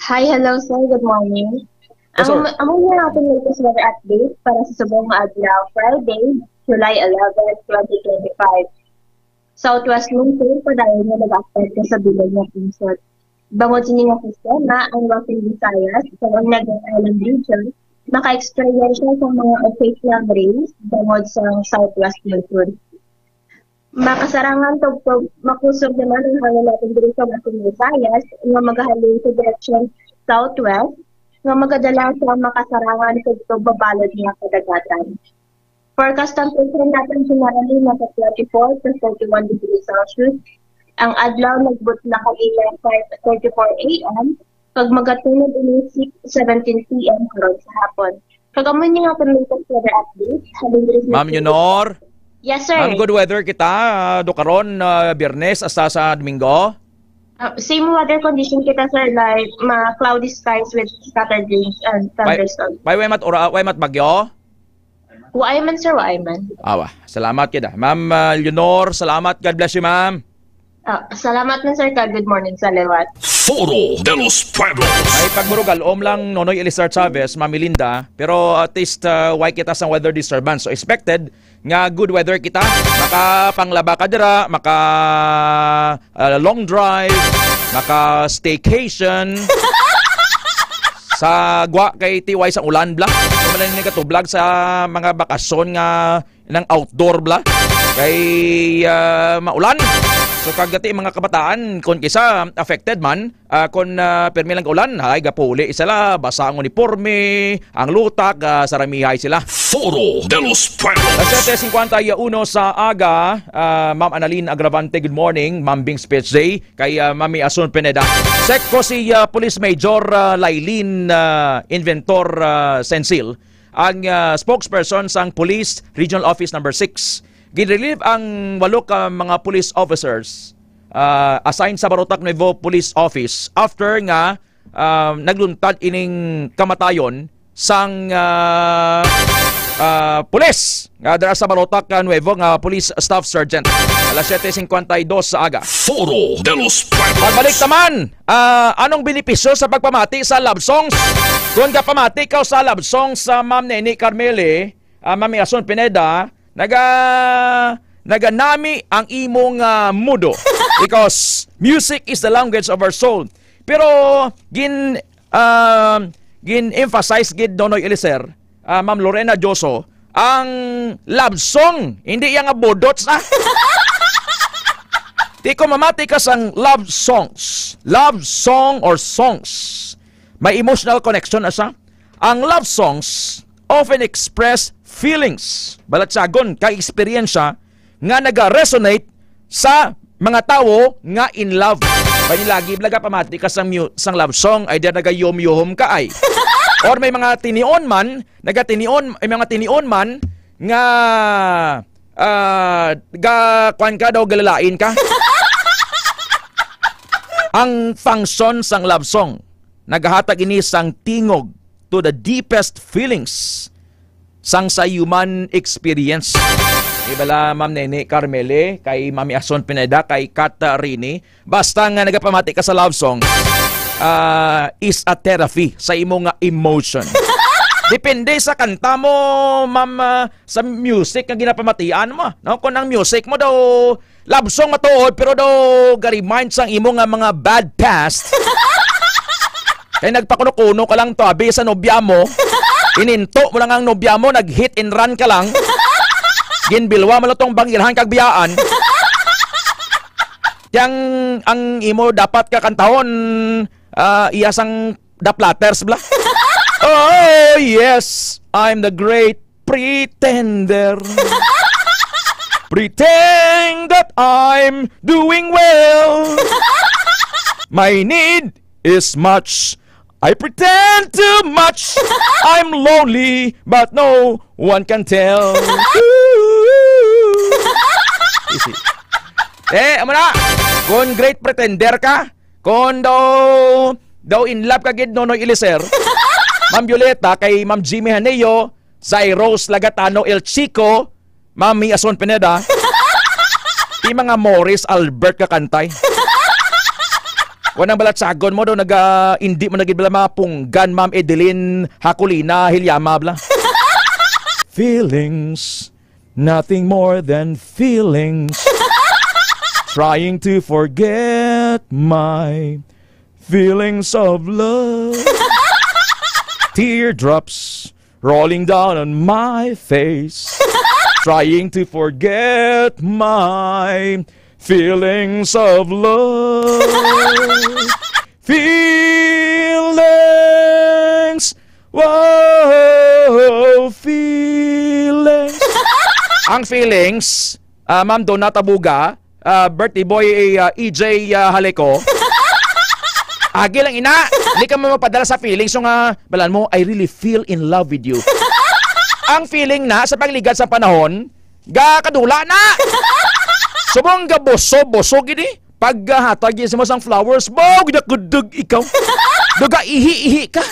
Hi, hello, sir. Good morning. Yes, sir. Amo, amo na natin latest weather update para sa subong nga adlaw, Friday, July eleven, twenty twenty-five. Southwest monsoon padayon nga nag-aapekto sa bilog nga pungsod. Bangod sini nga sistema, ang Western Visayas, sa Island Region, maka-experience siya sa mga occasional rains bangod sa southwest monsoon. Makasarangan tubtob makusog naman ang hangin natin diri sa Western Visayas nga magahalin sa direksyon southwest nga magadala sa makasarangan tubtob mabalod nga kadagatan. Forecast temperature natin generally nasa twenty-four to thirty-one degrees Celsius. Ang adlaw nagbutla kanina five thirty-four A M, kag magatunog ini six seventeen P M karon sa hapon. Kag amo ni nga akon latest weather update. Halin diri sa Ma'am Leonor? Yes, sir. Ma'am, good weather kita, ah, do karon, ah, Biyernes hasta sa Domingo? Ah, same weather condition kita, sir, like, ma-cloudy skies with scattered rains and Way, thunderstorms. Way, way mat ura, way mat bagyo? Waay man, sir, waay man. Awa, salamat kita. Ma'am, ah, Leonor, salamat. God bless you, ma'am. Ah, salamat na, sir, ka good morning sa liwat. Foro de los Pueblos. Ay, pagmurugal, om lang, Nonoy Elizar Chavez, Ma'am Melinda, pero at least, ah, way kita sang weather disturbance. So, expected nga good weather kita. Makapanglaba ka dira, maka, ah, long drive, maka staycation. Sa gwa kay T Y sa ulan, bla. Ano man ang nagkatublag sa mga bakasyon nga nang outdoor, bla? Kay, ah, maulan. So, kagati mga kabataan, kung kisa affected man, ah, kung, ah, permi lang ulan, ay, gapuli sila, basa ang uniforme, ang lutak, ah, saramihay sila. Foro de los Pueblos. Alas siyete cincuenta y uno sa aga, ah, Ma'am Annalyn Agravante, good morning. Ma'am Bing Speech Day, kay, ah, Mami Asun Pineda. Sec ko si, ah, Police Major, ah, Lailin, ah, Inventor, ah, Sensil, ang, ah, spokesperson sang Police Regional Office Number Six. Ginrelieve ang walo ka mga police officers, ah, assigned sa Barotac Nuevo Police Office after nga, ah, nagluntad ining kamatayon sang, ah, ah, pulis nga dira sa Barotac, ah, Nuevo nga police staff sergeant. Alas siyete cincuenta y dos sa aga. Foro de los Pueblos. Pagbalik naman, ah, anong benepisyo sa pagpamati sa love songs? Kung kapamati ka sa love songs sa Ma'am Nene Carmele, ah, Ma'am Yason Pineda, naga-, naganami ang imong, ah, mudo. Because music is the language of our soul. Pero gin-, ah, gin-emphasize gid, Nonoy Eliser, ah, Ma'am Lorena Dioso, ang love song, hindi yang nga budots, ah. Di ko mamati ka sang love songs. Love song or songs. May emotional connection na siya. Ang love songs often express feelings, balatsagon kag eksperyensya nga naga-resonate sa mga tawo nga in love. Kay lagi bala ka pamati ka sang mu-, sang love song, either nagayom-yom ka ay. Or may mga tinion man, nagatinion, may mga tinion man nga, ah, ga-, kwan ka daw, galalain ka. Ang function sang love song, nagahatag ini sang tingog to the deepest feelings sang sa human experience. Di bala, Ma'am Nene Carmele, kay Mami Ason Pineda, kay Kat, ah, Rini, basta nga nagapamati ka sa love song, ah, is a therapy sa imo nga emotion. Depende sa kanta mo, Ma'am, ah, sa music nga ginapamatian mo, no? Kung ang music mo daw love song matuod, pero daw ga-remind sang imo nga mga bad past. Kay nagpakuno-kuno ka lang to, abi, sa nobya mo. Ininto mo lang ang nobya mo, nag-hit and run ka lang. Ginbilwa mo lang tong bangilhan kag biyaan. Yang ang imo dapat kakantahon, ah, iya sang The Platters, bla. Oh, yes, I'm the great pretender. Pretend that I'm doing well. My need is much. I pretend too much. I'm lonely, but no one can tell. Easy. Eh, amo na. Kung great pretender ka, kung daw, daw in love ka gid, Nonoy Eliser, Ma'am Violeta, kay Ma'am Jimmy Haneo, Cyrus Lagatano, El Chico, Ma'am Miason Pineda, ti mga Morris Albert ka kantay. Kung ang balatsagon mo daw, naga, hindi mo na gid bala mapunggan, Ma'am Edeline Hakulina Hilyama, bla. Feelings, nothing more than feelings. Trying to forget my feelings of love. Teardrops rolling down on my face. Trying to forget my feelings of love. Feelings. Wow, feelings. Ang feelings, ah, Ma'am Donna Tabuga, ah, birthday boy, ah, E J, ah, Haleco. Agi lang, ina. Hindi ka mo magpadala sa feelings. So nga, balan mo, "I really feel in love with you." Ang feeling na sa pagligad sa panahon, ga kadula na. Subong ga buso-buso gini. Paghatag gid mo sang flowers, baw, ginakudag ikaw. Nagaihi-ihi ka.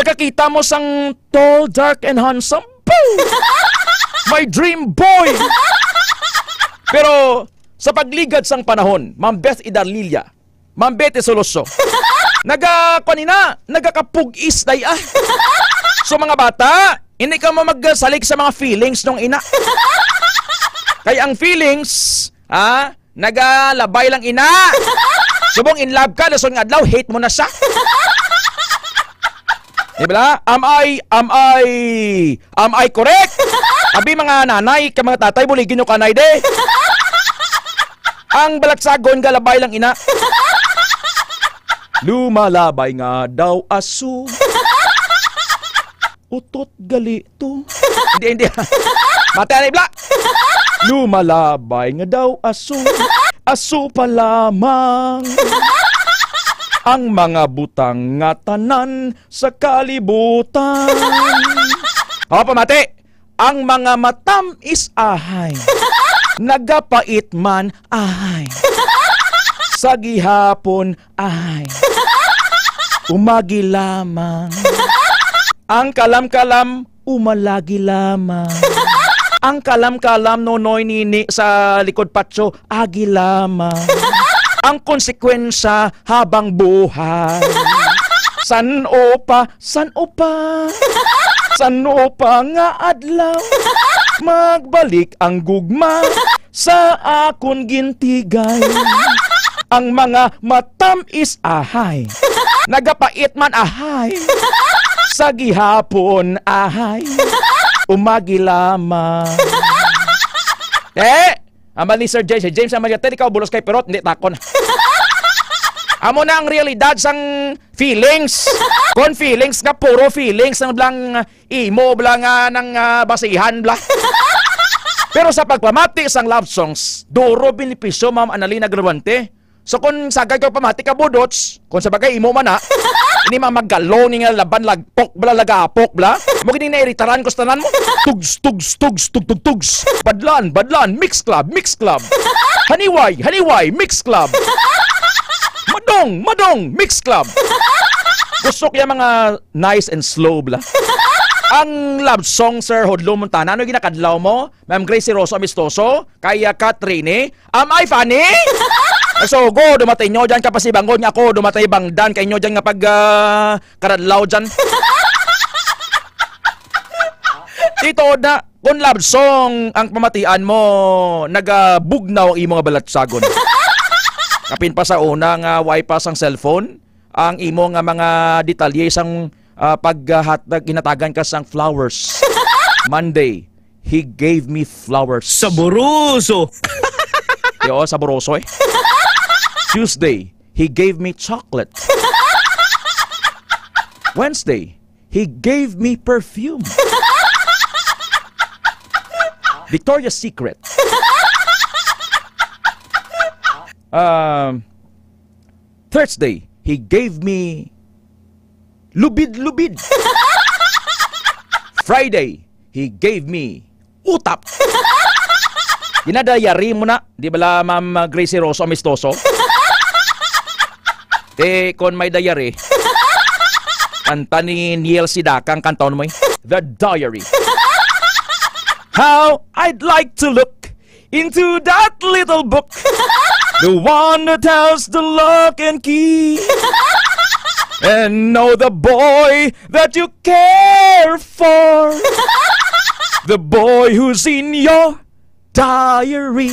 Nagakita mo sang tall, dark, and handsome. Boom! My dream boy! Pero sa pagligad sang panahon, Ma'am Beth Idarlilia, Ma'am Betty Soloso, naga, kuwan ina, nagakapugis day, ah. So, mga bata, hindi ka mo magsalig sa mga feelings nung ina. Kay ang feelings, ah, nagalabay lang ina. Subong in love ka, dason nga adlaw, hate mo na siya. Di ba? Am I, am I, am I correct? Abi, mga nanay, ka mga tatay, buligin nyo kanay, de. Ang balatsagon, galabay lang ina. Lumalabay nga daw aso. Utot gali to. Hindi, hindi. Mati, anay, bla. Lumalabay nga daw aso. Aso pa lamang. Ang mga butang nga tanan sa kalibutan. Awa pa, mati. Ang mga matamis ahay. Nagapait man ahay. Sa gihapon ahay. Umagi lamang. Ang kalam-kalam, umalagi lamang. Ang kalam-kalam, Nonoy Nini, sa likod patio, agi lamang. Ang konsekwensya habang buhay. San-o pa, san-o pa, san-o pa nga adlaw, magbalik ang gugma sa akon gintigay. Ang mga matamis ahay, nagapait man ahay, sa gihapon ahay, umagi lamang. Eh, Ambal ni Sir James, si James ang magkatid, ikaw bulos kay pirot, hindi takon. Amo na ang realidad sang feelings. Kon feelings nga puro feelings ang blang imo bla nga nang, ah, basihan bla. Pero sa pagpamati sang love songs, duro benepisyo, Ma'am Annalena Graduante. So, kung sagad ka pamati ka, budots, kung sa bagay, imo man, ha? Ini mga magalo ni nga laban, lagpok bla, lagapok bla. Mo gini nairitaran ko sa tanan mo. Tugs, tugs, tugs, tug, tug, tugs. Badlan, badlan, mix club, mix club. Haniway, haniway, mix club. Madong, madong, mix club. Gusto ko yung mga nice and slow bla. Ang love song, Sir Hodlo Montana, ano ginakadlaw mo? Ma'am Gracie Rosso Amistoso, kay, ah, Katrini, "Am I funny?" So, go, dumatay nyo dyan, kapasibangon nga ako, dumatay bangdan kay nyo dyan nga pag, ah, karadlaw dyan. Ito na, kung love song ang pamatian mo, nagabugnaw ang imo nga balatsagon. Kapin pa sa una nga way pa sang cellphone, ang imo nga mga detalye sang, ah, paghatag, ginatagan ka sang flowers. Monday, he gave me flowers. Saboroso! Yo, saboroso eh. Tuesday, he gave me chocolate. Wednesday, he gave me perfume. Victoria's Secret. Um, Thursday, he gave me lubid-lubid. Friday, he gave me utap. Gina-diary mo na, di bala, Ma'am, uh, Gracie Rosso Amistoso? Te, kon may diary, kanta ni Neil Sidaka ang kantaon mo, eh. The Diary. How I'd like to look into that little book, the one that has the lock and key, and know the boy that you care for, the boy who's in your diary.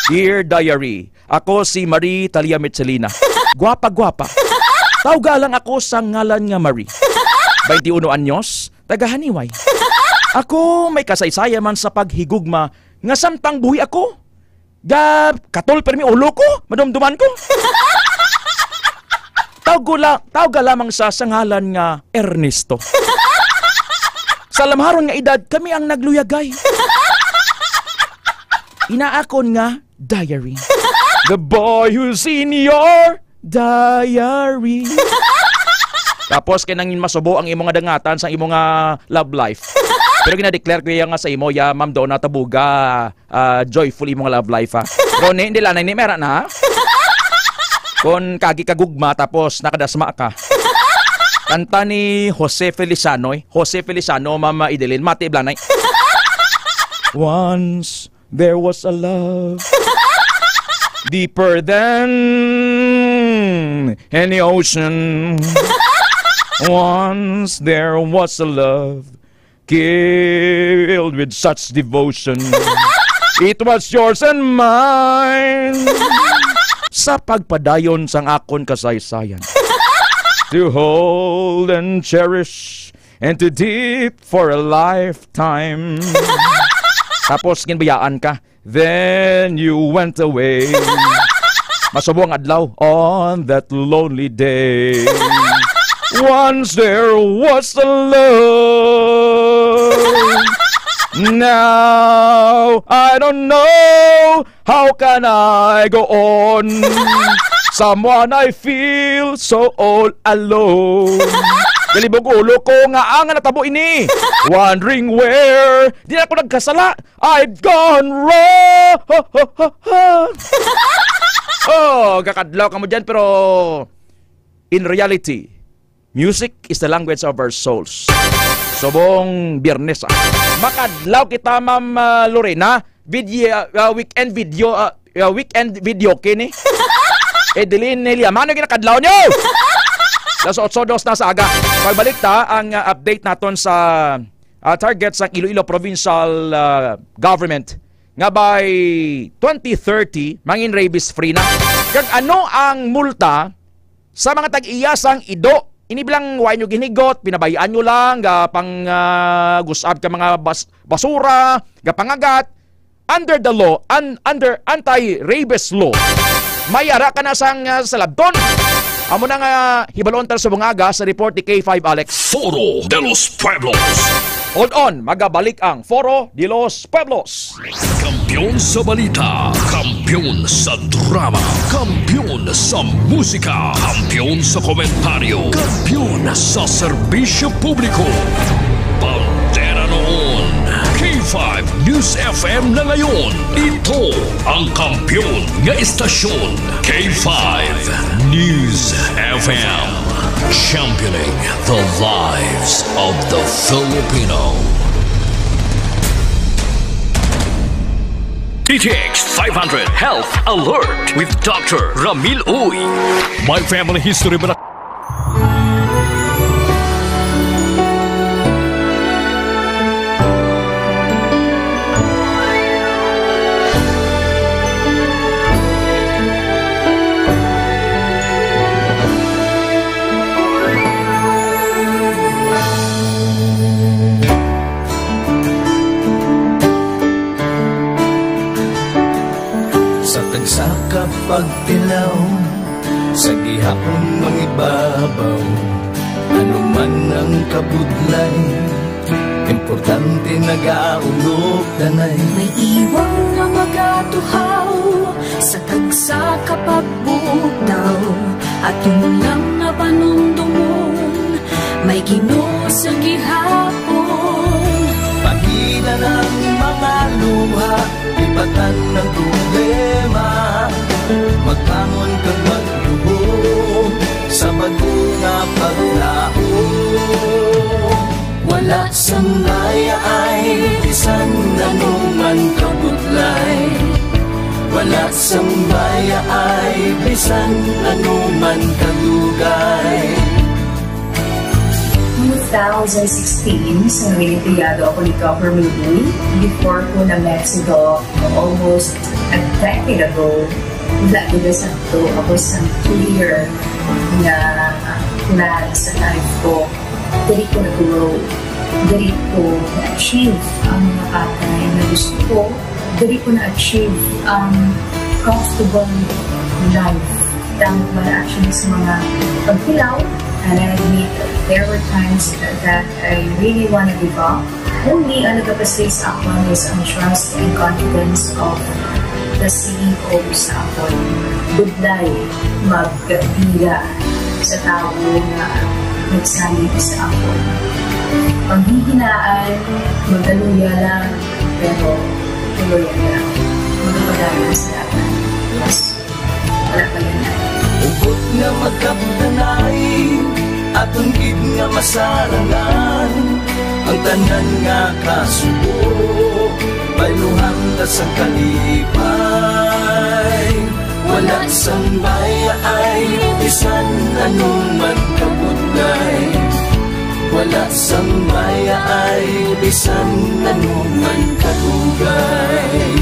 Dear Diary, ako si Marie Talia Michelina. Gwapa-gwapa. Tawga lang ako sa ngalan nga Marie. Twenty-uno anyos, taga Haniway. Ako may kasaysayan man sa paghigugma nga samtang buhi ako. Ga, katol permi ulo ko, madumduman ko. Tawgo la-, tawga lamang sa, sa ngalan nga Ernesto. Sa lamharon nga edad, kami ang nagluyagay. Inaakon nga diary. The boy who's in your diary. Tapos kay nangin masubo ang imo nga dangatan sa imo nga love life. Pero gina-declare ko iya nga sa imo, ya, ma'am, doon na tabuga, ah, joyful imo nga love life, ha. Pero ni, hindi lang, ni, meron na, ha? Kung kagi ka gugma, tapos nakadasma ka. Kanta ni Jose Feliciano, eh. Jose Feliciano, Mama Idelin, mati blanay. Once there was a love deeper than any ocean. Once there was a love killed with such devotion. It was yours and mine. Sa pagpadayon sang akon kasaysayan, to hold and cherish and to deep for a lifetime. Tapos ginbayaan ka, then you went away. Masubo ang adlaw on that lonely day. Once there was a love. Now I don't know how can I go on. Someone I feel so all alone. Galibog ulo ko nga ang natabo ini. Wondering where. Di na ako nagkasala. I've gone wrong. Oh, gakadlaw ka mo dyan, pero in reality, music is the language of our souls. Subong Biyernes, ah. Makadlaw kita, Ma'am, ah, Lorena. Video, ah, weekend video, ah, ah, weekend video kini. Edeline Nelia, mano ginakadlaw nyo? Las otso dos na sa aga. Pagbalik ta, ang, ah, update naton sa, ah, target sa Iloilo Provincial, ah, Government nga by twenty thirty, mangin rabies free na. Kag ano ang multa sa mga tag-iya sang ido? Ini bilang wa nyo ginigot, pinabayaan nyo lang, ga pang, ah, gusab ka mga bas-, basura, ga pangagat. Under the law, un-, under anti-rabies law, may ara ka na sang, ah, salabton. Amo na nga hibalon ta sa bungaga sa report ni K five Alex. Foro de los Pueblos. Hold on, magabalik ang Foro de los Pueblos. Kampiyon sa balita, kampiyon sa drama, kampiyon sa musika, kampiyon sa komentaryo, kampiyon sa serbisyo publiko. Bandera noon, K five News F M na ngayon. Ito ang kampiyon nga estasyon, K five News F M. Championing the lives of the Filipino. D T X five hundred Health Alert with Doctor Ramil Uy. My family history ba na Sa tagsa ka pagtilaw, sa gihapon mangibabaw, ano man ang kabudlay, importante nagaulog tanay. May iwang nga magatuhaw sa tagsa ka pagbutaw, aton lang nga panumdumon, may Ginoo sa gihapon. Pahina ang mga luha, ipatay Sambaya ay bisan anuman kabudlay. Wala sambaya ay bisan anuman kadugay. two thousand sixteen, sa naging empleyado ako ni Doc Ramil Uy. Before ko na-met si Doc, almost a decade ago, wala gid sa to ako sa clear nga plan sa life ko. Diri ko nag-grow. Diri ko na-achieve ang mga bagay na gusto ko. Diri ko na-achieve ang comfortable life. Tama pala actually sa mga pagkilaw. And I admit that there were times that I really want to give up. Only ang nagapasig sa akon is ang trust and confidence of the C E O sa akon. Budlay magpila sa tawo nga nagsalig sa akon. Panghihinaan, magaluya lang, pero tuloy lang. Magpadayon sa akon. Yes. Wala pa yan. Hugot nga magkapdanay, aton gid nga masarangan ang tanan nga kasubo. Bayluhan ta sa kalipay. Wala sang baya ay bisan anuman kabudlay. Wala sang baya ay bisan anuman kadugay.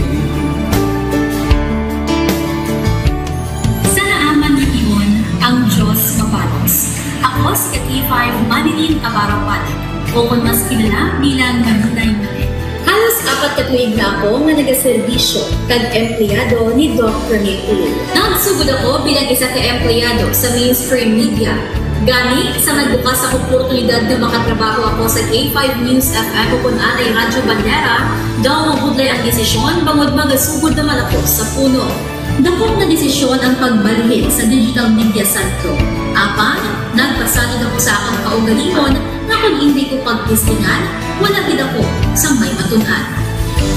Sa naaman nga tion, ang Diyos mabalos. Ako si ka K five Manilyn Abarapan, o kon mas kilala bilang Manilay Manilay. Halos apat ka tuig na ako nga nagaserbisyo kag empleyado ni Doc Ramil Uy. Nagsugod ako bilang isa ka empleyado sa mainstream media. Gani, sa nagbukas ang oportunidad nga makatrabaho ako sa K five News F M o kon anay Radyo Bandera, daw mabudlay ang desisyon bangod magasugod naman ako sa puno. Dako nga desisyon ang pagbalhin sa digital media sentro. Apan, nagpasalig ako sa akon kaugalingon nga kon indi ko pagtistingan, wala gid ako sang may matun-an.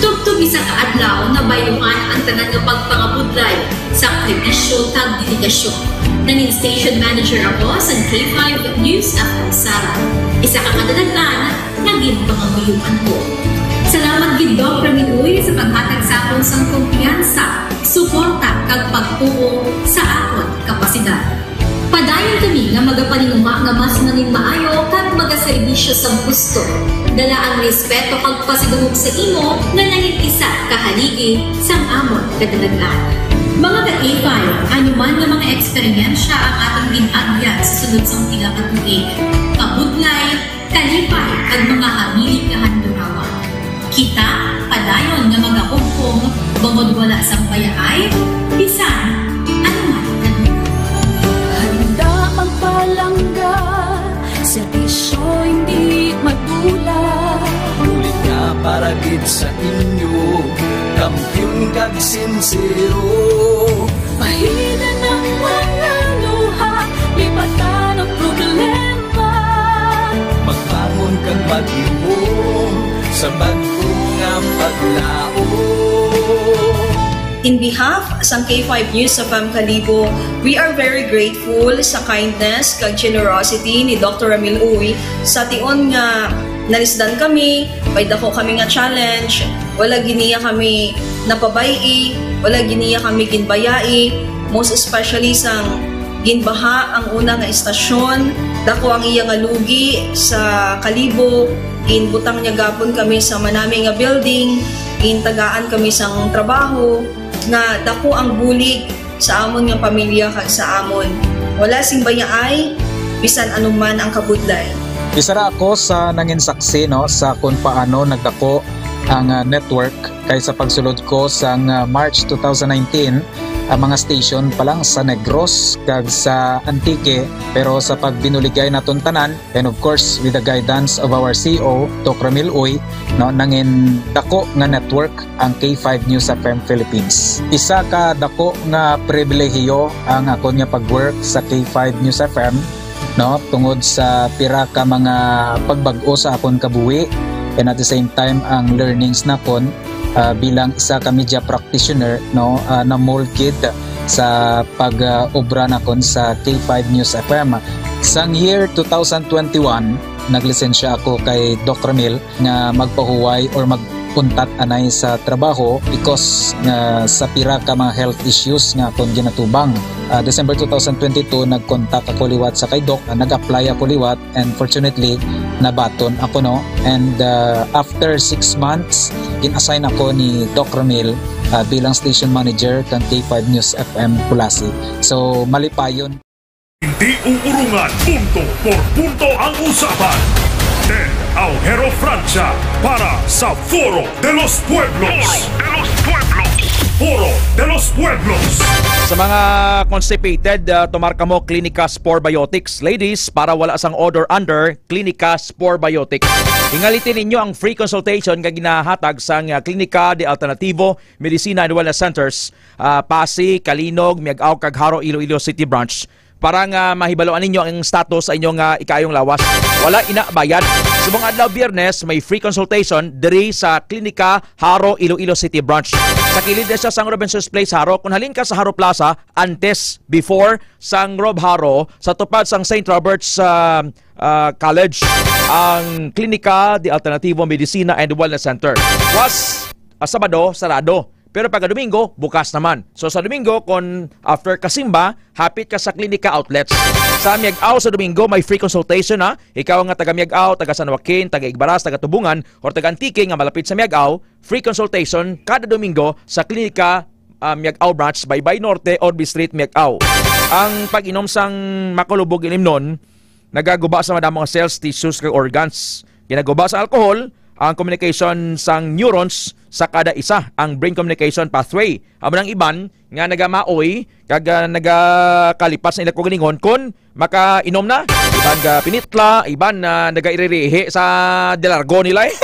Tubtob isa ka adlaw, nabayluhan ang tanan nga pagpangabudlay, sakripisyo, kag dedikasyon. Nangin station manager ako sa K five News F M Sara. Isa ka kadalag-an, naging pangamuyoan ko. Salamat gid, Doc Ramil Uy, sa paghatag sa akon sang kumpiyansa, suporta, kag pagtuo sa akon kapasidad. Padayon kami nga magapaninguha nga mas nangin maayo kag magaserbisyo sa gusto. Dala ang respeto kag pasidungog sa imo nga nangin isa ka haligi sang amon kadalag-an. Mga ka-K five, ano man nga mga eksperyensya ang aton gin-agyan sa sulod sang pila ka tuig, kabudlay, kalipay, kag mga hamilit nga handurawan. Kita padayon nga magahugpong bangod wala sang bayaay bisan ano man. Handa magpalangga, serbisyo hindi madula. Bulig nga para gid sa inyo, kampiyon kag sinsero. Pahinan ang mga luha, lipatan ang problema. Magbangon kag magluhom sa bag-o nga paglaom. In behalf sang K five News F M Kalibo, we are very grateful sa kindness kag generosity ni Doctor Ramil Uy. Sa tion nga nalisdan kami, may dako kami nga challenge, wala gid niya kami napabay-i, wala gid niya kami ginbayai, most especially sang ginbaha ang una nga estasyon, dako ang iya nga lugi sa Kalibo, ginbutang niya gapon kami sa manami nga building, gintagaan kami sang trabaho, nga dako ang bulig sa amon nga pamilya kag sa amon. Wala sing bayaay, bisan anuman ang kabudlay. Isa ra ako sa nangin saksi, no, sa kung paano nagdako ang, ah, network, kay sa pagsulod ko sang, ah, March two thousand nineteen, ang mga station pa lang sa Negros kag sa Antique, pero sa pagbinuligay naton tanan, and of course, with the guidance of our C E O, Doc Ramil Uy, no, nangin dako nga network ang K five News F M Philippines. Isa ka dako nga pribilehiyo ang akon nga pag-work sa K five News F M, no, tungod sa pira ka mga pagbag-o sa akon kabuhi, and at the same time, ang learnings nakon, ah, bilang isa ka media practitioner, no, ah, na-mold gid sa pag, ah, obra nakon sa K five News F M. Sang year two thousand twenty-one, Naglisensya ako kay Doc Ramil nga magpahuway or magpuntat anay sa trabaho because nga sa pira ka mga health issues nga akon ginatubang. Ah, December two thousand twenty-two, nag-contact ako liwat sa kay Doc, ah, nag-apply ako liwat, and fortunately, nabaton ako, no? And, ah, after six months, gin-assign ako ni Doc Ramil, ah, bilang station manager kang K five News F M Culasi. So, malipayon. Hindi uurungan, punto por punto ang usapan. Ted Aujero Francia para sa Foro de los Pueblos. Foro de los Pueblos. Foro de los Pueblos. Sa mga constipated, ah, tumar kamo Clinica Spore Biotics. Ladies, para wala sang odor under, Clinica Spore Biotics. Ingalitin ninyo ang free consultation nga ginahatag sang, ah, Clinica de Alternativo Medicina and Wellness Centers, ah, Passi, Calinog, Miag-ao, kag Jaro, Iloilo City Branch, para nga mahibaloan ninyo ang status sa inyong, ah, ikaayong lawas. Wala ina bayad. Subong adlaw Biyernes, may free consultation diri sa Klinika Jaro, Iloilo City Branch. Sa kilid na siya sang Robinsons Place, Jaro. Kung halin ka sa Jaro Plaza, antes, before sang Rob Jaro, sa tupad sang Saint Robert's, ah, ah, College, ang Klinika de Alternativo Medicina and Wellness Center. Was, ah, Sabado, sarado. Pero pagka Domingo, bukas naman. So sa Domingo, kung after kasimba, hapit ka sa Klinika Outlets. Sa Miag-ao sa Domingo, may free consultation, ha. Ikaw nga taga Miag-ao, taga San Joaquin, taga Igbaras, taga Tubungan, or taga Antique nga malapit sa Miag-ao, free consultation kada Domingo sa Klinika, ah, Miag-ao Branch, Baybay Norte, Orbe Street, Miag-ao. Ang pag-inom sang makulubog nga ilimnon, nagaguba sa madamo nga cells, tissues, kag organs. Ginaguba sa alcohol ang communication sang neurons sa kada isa, ang brain communication pathway. Amo nang iban nga nagamaoy kag, ah, nagakalipas sa ila kaugalingon kon makainom na. Iban ga pinitla, iban, ah, nagairirihi sa dilargo nila, eh.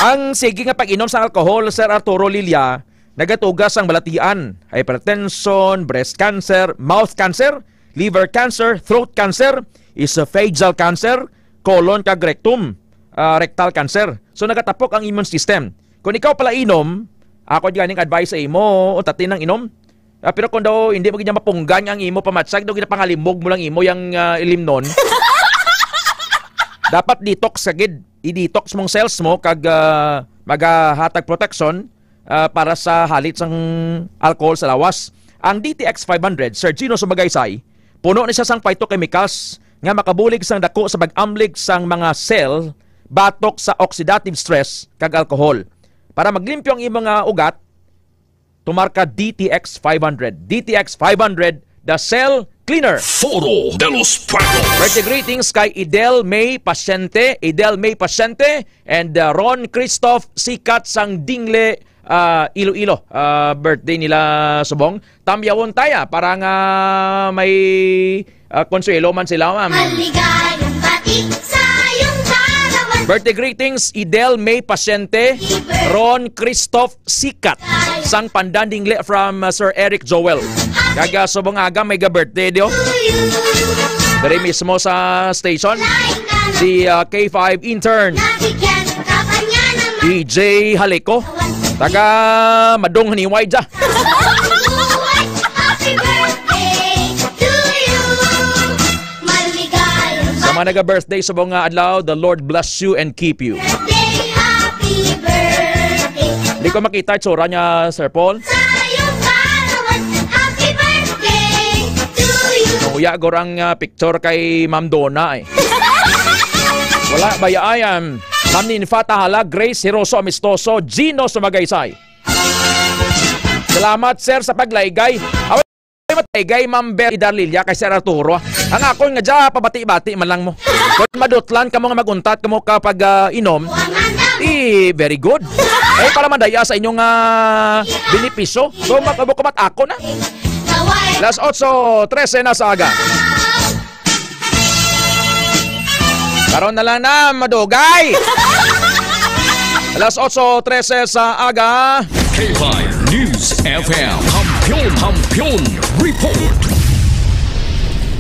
Ang sige nga pag-inom sang alcohol, Sir Arturo Lilia, nagatuga sang balatian, hypertension, breast cancer, mouth cancer, liver cancer, throat cancer, esophageal cancer, colon kag rectum, ah, rectal cancer. So nagatapok ang immune system. Kung ikaw pala inom, ako di ganing advice sa imo, untatin ang inom. Ah, pero kung daw hindi mo gid mapunggan ang imo pamatsag, daw ginapangalimog mo lang imo yang, ah, ilimnon. Dapat detox ka gid. I-detox mong cells mo kag, ah, magahatag protection, ah, para sa halit sang alcohol sa lawas. Ang D T X five hundred, Sir Gino Sumagaysay, puno ni siya sang phytochemicals nga makabulig sang dako sa pag-amlig sang mga cell batok sa oxidative stress kag alcohol. Para maglimpyo ang imong, ah, ugat, tumar ka D T X five hundred. D T X five hundred, the cell cleaner. Foro de los Pueblos. Birthday greetings kay Idel May Pasyente, Idel May Pasyente, and, uh, Ron Christoph Sikat sang Dingle, uh, Iloilo. Uh, birthday nila subong. Tamyawon taya para nga may, uh, konsuelo man sila, ma'am. Maligayang bati sa iyong kaarawan. Birthday greetings, Idel May Pasyente, Ron Christoph Sikat sang Pandan Dingle from, uh, Sir Eric Joel. Kag, uh, subong aga may ga-birthday dio. Diri mismo sa station, si, uh, K five intern, D J Haliko. Taga Madong Haniway dya. Sa mga naga-birthday subong nga adlaw, the Lord bless you and keep you. Birthday, happy birthday. Di ko makita itsura niya, Sir Paul. Sa iyong kaarawan, happy birthday to you. Uya, gurang, ah, picture kay Ma'am Donna, eh. Wala ba ya-, ay, um, Ma'am Ninfa Tahala, Grace Hiroso Amistoso, Gino Sumagaysay. Salamat, sir, sa paglaygay. Matay kay Ma'am Betty Darlilia, kay Sir Arturo. Ang akon nga dya, pabati-bati man lang mo. Kung madutlan kamo nga mag-untat kamo kapag, ah, inom, eh, very good. Ay, para man daya sa inyong, ah, benepisyo. So, mag-, mag-, ako na. Alas otso trese na sa aga. Karon na lang na, madugay! Alas otso trese sa aga. K five News F M. Kampiyon, Kampiyon Report.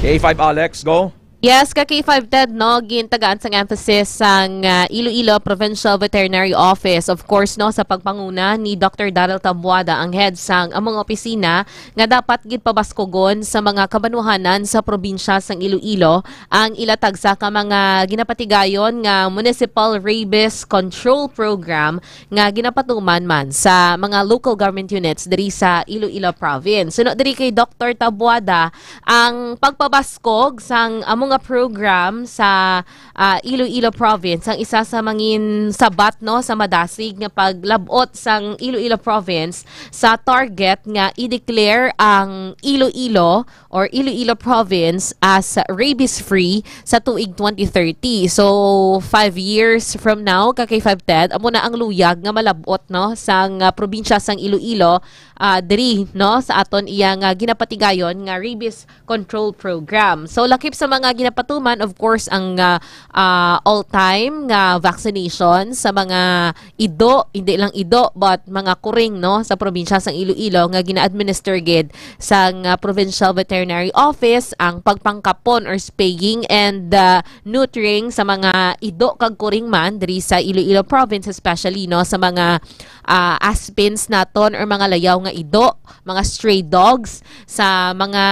K five Alex, go. Yes, ka K five Ted, no, gintagaan sang emphasis sang, ah, Iloilo Provincial Veterinary Office, of course, no, sa pagpanguna ni Doctor Daryl Tabuada, ang head sang among opisina, nga dapat gid pabaskogon sa mga kabanuhanan sa probinsya sang Iloilo ang ila tagsa ka mga ginapatigayon nga Municipal Rabies Control Program nga ginapatuman man sa mga local government units diri sa Iloilo Province. Suno diri kay Doctor Tabuada, ang pagpabaskog sang amo nga program sa, ah, Iloilo Province ang isa sa mangin sabat, no, sa madasig nga paglab-ot sang Iloilo Province sa target nga i-declare ang Iloilo or Iloilo Province as rabies-free sa tuig twenty thirty. So, five years from now, ka K five Ted, amo na ang luyag nga malab-ot, no, sang, ah, probinsya sang Iloilo, ah, diri, no, sa aton iya nga ginapatigayon nga rabies control program. So, lakip sa mga ginapatuman, of course, ang, ah, ah, all-time nga vaccination sa mga ido, hindi lang ido, but mga kuring, no, sa probinsya sang Iloilo nga gina-administer gid sang, ah, Provincial Veterinary Office ang pagpangkapon or spaying and, ah, neutering sa mga ido kag kuring man diri sa Iloilo Province, especially, no, sa mga, ah, aspins naton or mga layaw nga ido, mga stray dogs sa mga,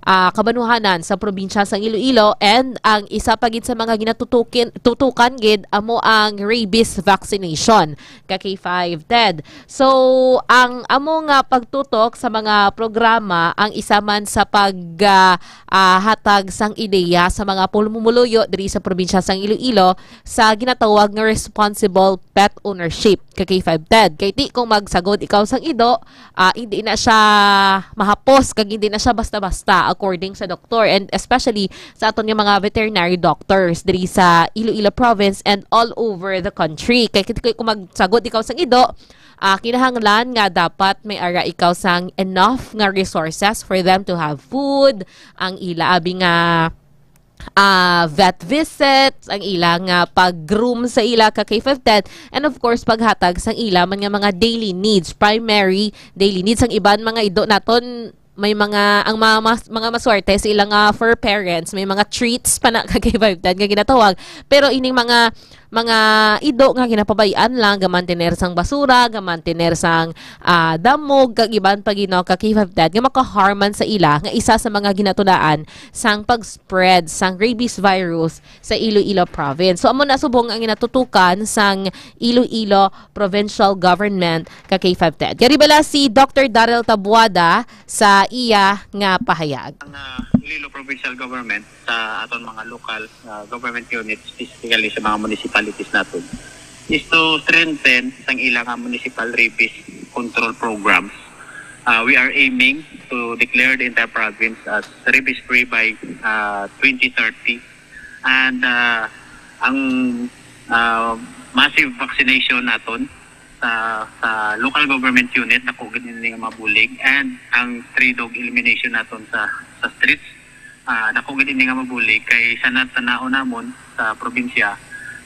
ah, kabanuhanan sa probinsya sang Iloilo, and ang isa pa gid sa mga ginatutukin, tutukan gid amo ang rabies vaccination, ka K five Ted. So, ang amo nga pagtutok sa mga programa ang isa man sa pag, ah, ah, hatag sang ideya sa mga pumuluyo diri sa probinsya sang Iloilo sa ginatawag nga responsible pet ownership, ka K five Ted. Kay ti kung magsagod ikaw sang ido, ah, hindi na siya mahapos kag hindi na siya basta-basta, according sa doktor, and especially sa aton nga mga veterinary doctors diri sa Iloilo Province and all over the country. Kay kit-, kung magsagod ikaw sang ido, ah, kinahanglan nga dapat may ara ikaw sang enough nga resources for them to have food, ang ila abi nga, ah, vet visits, ang ila nga pag-groom sa ila, ka K five Ted, and of course, paghatag sang ila man nga mga daily needs, primary daily needs. Ang iban mga ido naton, may mga, ang mga mas-, mga maswerte sa ila nga fur parents, may mga treats pa na, ka K five Ted, nga ginatawag. Pero ining mga, mga ido nga ginapabay-an lang, gamantener sang basura, gamantener sang, ah, damog, kag iban pa gid, no, ka K five Ted, nga makaharm man sa ila, nga isa sa mga ginatulaan sang pag-spread sang rabies virus sa Iloilo Province. So, amo na subong ang ginatutukan sang Iloilo Provincial Government, ka K five Ted. Yari bala si Doctor Daryl Tabuada sa iya nga pahayag. Ang, ah, Iloilo Provincial Government sa aton mga local, ah, government units, specifically sa mga municipalities naton, is to strengthen sang ilang, ah, municipal rabies control programs. Ah, we are aiming to declare the entire province as rabies-free by, ah, twenty thirty. And, ah, ang, ah, massive vaccination naton sa, sa local government unit, dako gid ini nga mabulig, and ang stray dog elimination naton sa, sa streets, ah, dako gid ini nga mabulig, kay sa nat-, tanaw namon sa probinsya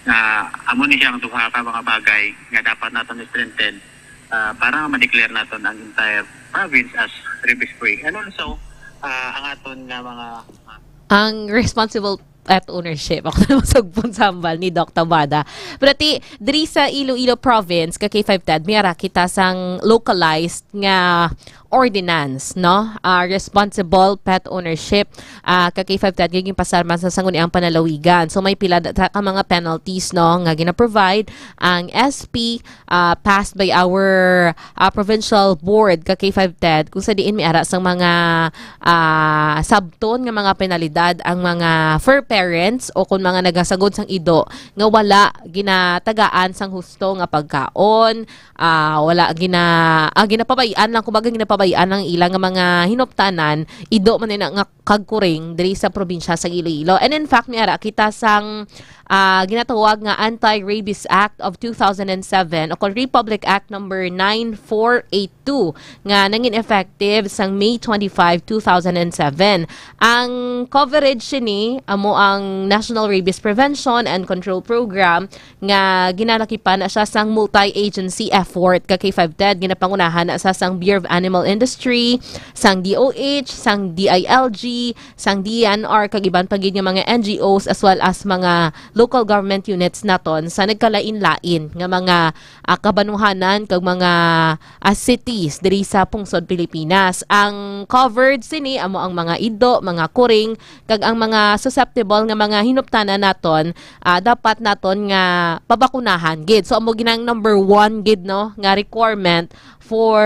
nga amo ni siya ang duha ka mga bagay nga dapat naton i-strengthen, ah, para ma-declare naton ang entire province as rabies free. And also, ah, ang aton nga mga, ah, ang responsible pet ownership. Ako na masugpon sa hambal ni Doc Tabada. Pero ti, diri sa Iloilo Province, ka K five Ted, may ara kita sang localized nga ordinance, no? Ah, responsible pet ownership, ah, ka K five Ted, nga ginpasar man sa sangguniang panalawigan. So, may pila da-, ka mga penalties, no, nga gina-provide ang S P, ah, passed by our, ah, provincial board, ka K five Ted, kung sa diin may ara sang mga, ah, sabton nga mga penalidad ang mga fur parents o kung mga nagasagod sang ido nga wala ginatagaan sang husto nga pagkaon, ah, wala gina-, ah, ginapabay-an lang, kumbaga ginapabayaan lang ila nga mga hinuptanan, ido man na nga kagkuring diri sa probinsya sa Iloilo. And in fact, may ara kita sang, ah, ginatawag nga Anti-Rabies Act of two thousand and seven o kon Republic Act number nine four eight two nga nangin effective sang May twenty-five, two thousand and seven. Ang coverage sini amo ang National Rabies Prevention and Control Program nga ginalakipan na siya sang multi-agency effort ka K five Ted. Ginapangunahan na sa sang Bureau of Animal Industry, sang D O H, sang D I L G, sang D E N R, kag iban pa gid nga mga N G Os as well as mga local government units naton sa nagkalain-lain nga mga, ah, kabanuhanan kag mga, ah, cities diri sa pungsod Pilipinas. Ang covered sini amo ang mga ido, mga kuring, kag ang mga susceptible nga mga hinuptanan naton, ah, dapat naton nga pabakunahan gid. So amo ginang number one gid, no, nga requirement for,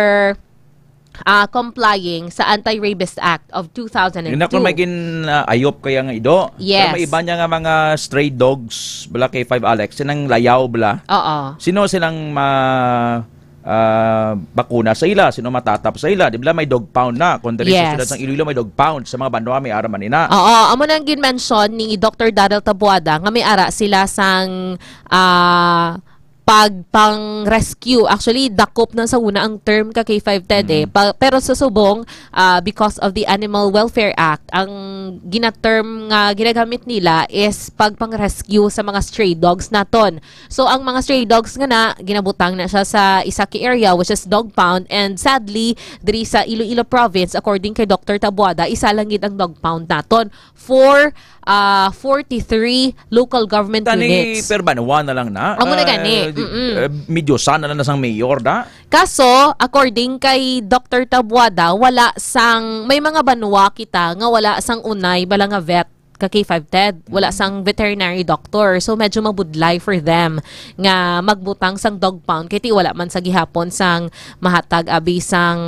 ah, complying sa Anti-Rabies Act of two thousand two. Yun na kung may gin-, ah, ayop kaya nga ido. Yes. Pero may iba niya nga mga stray dogs, bala K five Alex, sinang layaw bala. Oo. Sino silang ma-, ah, bakuna sa ila? Sino matatap sa ila? Di bala may dog pound na? Kung diri sa Yes. Siyudad sang Iloilo, may dog pound. Sa mga banwa, may ara man ina. Oo, amo nang gin-mention ni Doctor Daryl Tabuada nga may ara sila sang, ah, pagpang-rescue. Actually, dakop na sa una ang term ka K five Ted eh. Mm. Pa-, pero sa subong, ah, because of the Animal Welfare Act, ang gina-term nga ginagamit nila is pagpang-rescue sa mga stray dogs naton. So, ang mga stray dogs nga na, ginabutang na siya sa isa ka area, which is dog pound. And sadly, diri sa Iloilo Province, according kay Doctor Tabuada, isa lang gid ang dog pound naton for, ah, forty-three local government Tani units. Per banwa na lang na. Amo na Ah, gani. di, Mm-mm. eh, medyo sana lang na sang mayor da. Kaso, according kay Doctor Tabuada, wala sang, may mga banwa kita nga wala sang unay bala nga vet ka K five Ted. Wala Mm. sang veterinary doctor. So, medyo mabudlay for them nga magbutang sang dog pound. Kay ti wala man sa gihapon sang mahatag abi sang,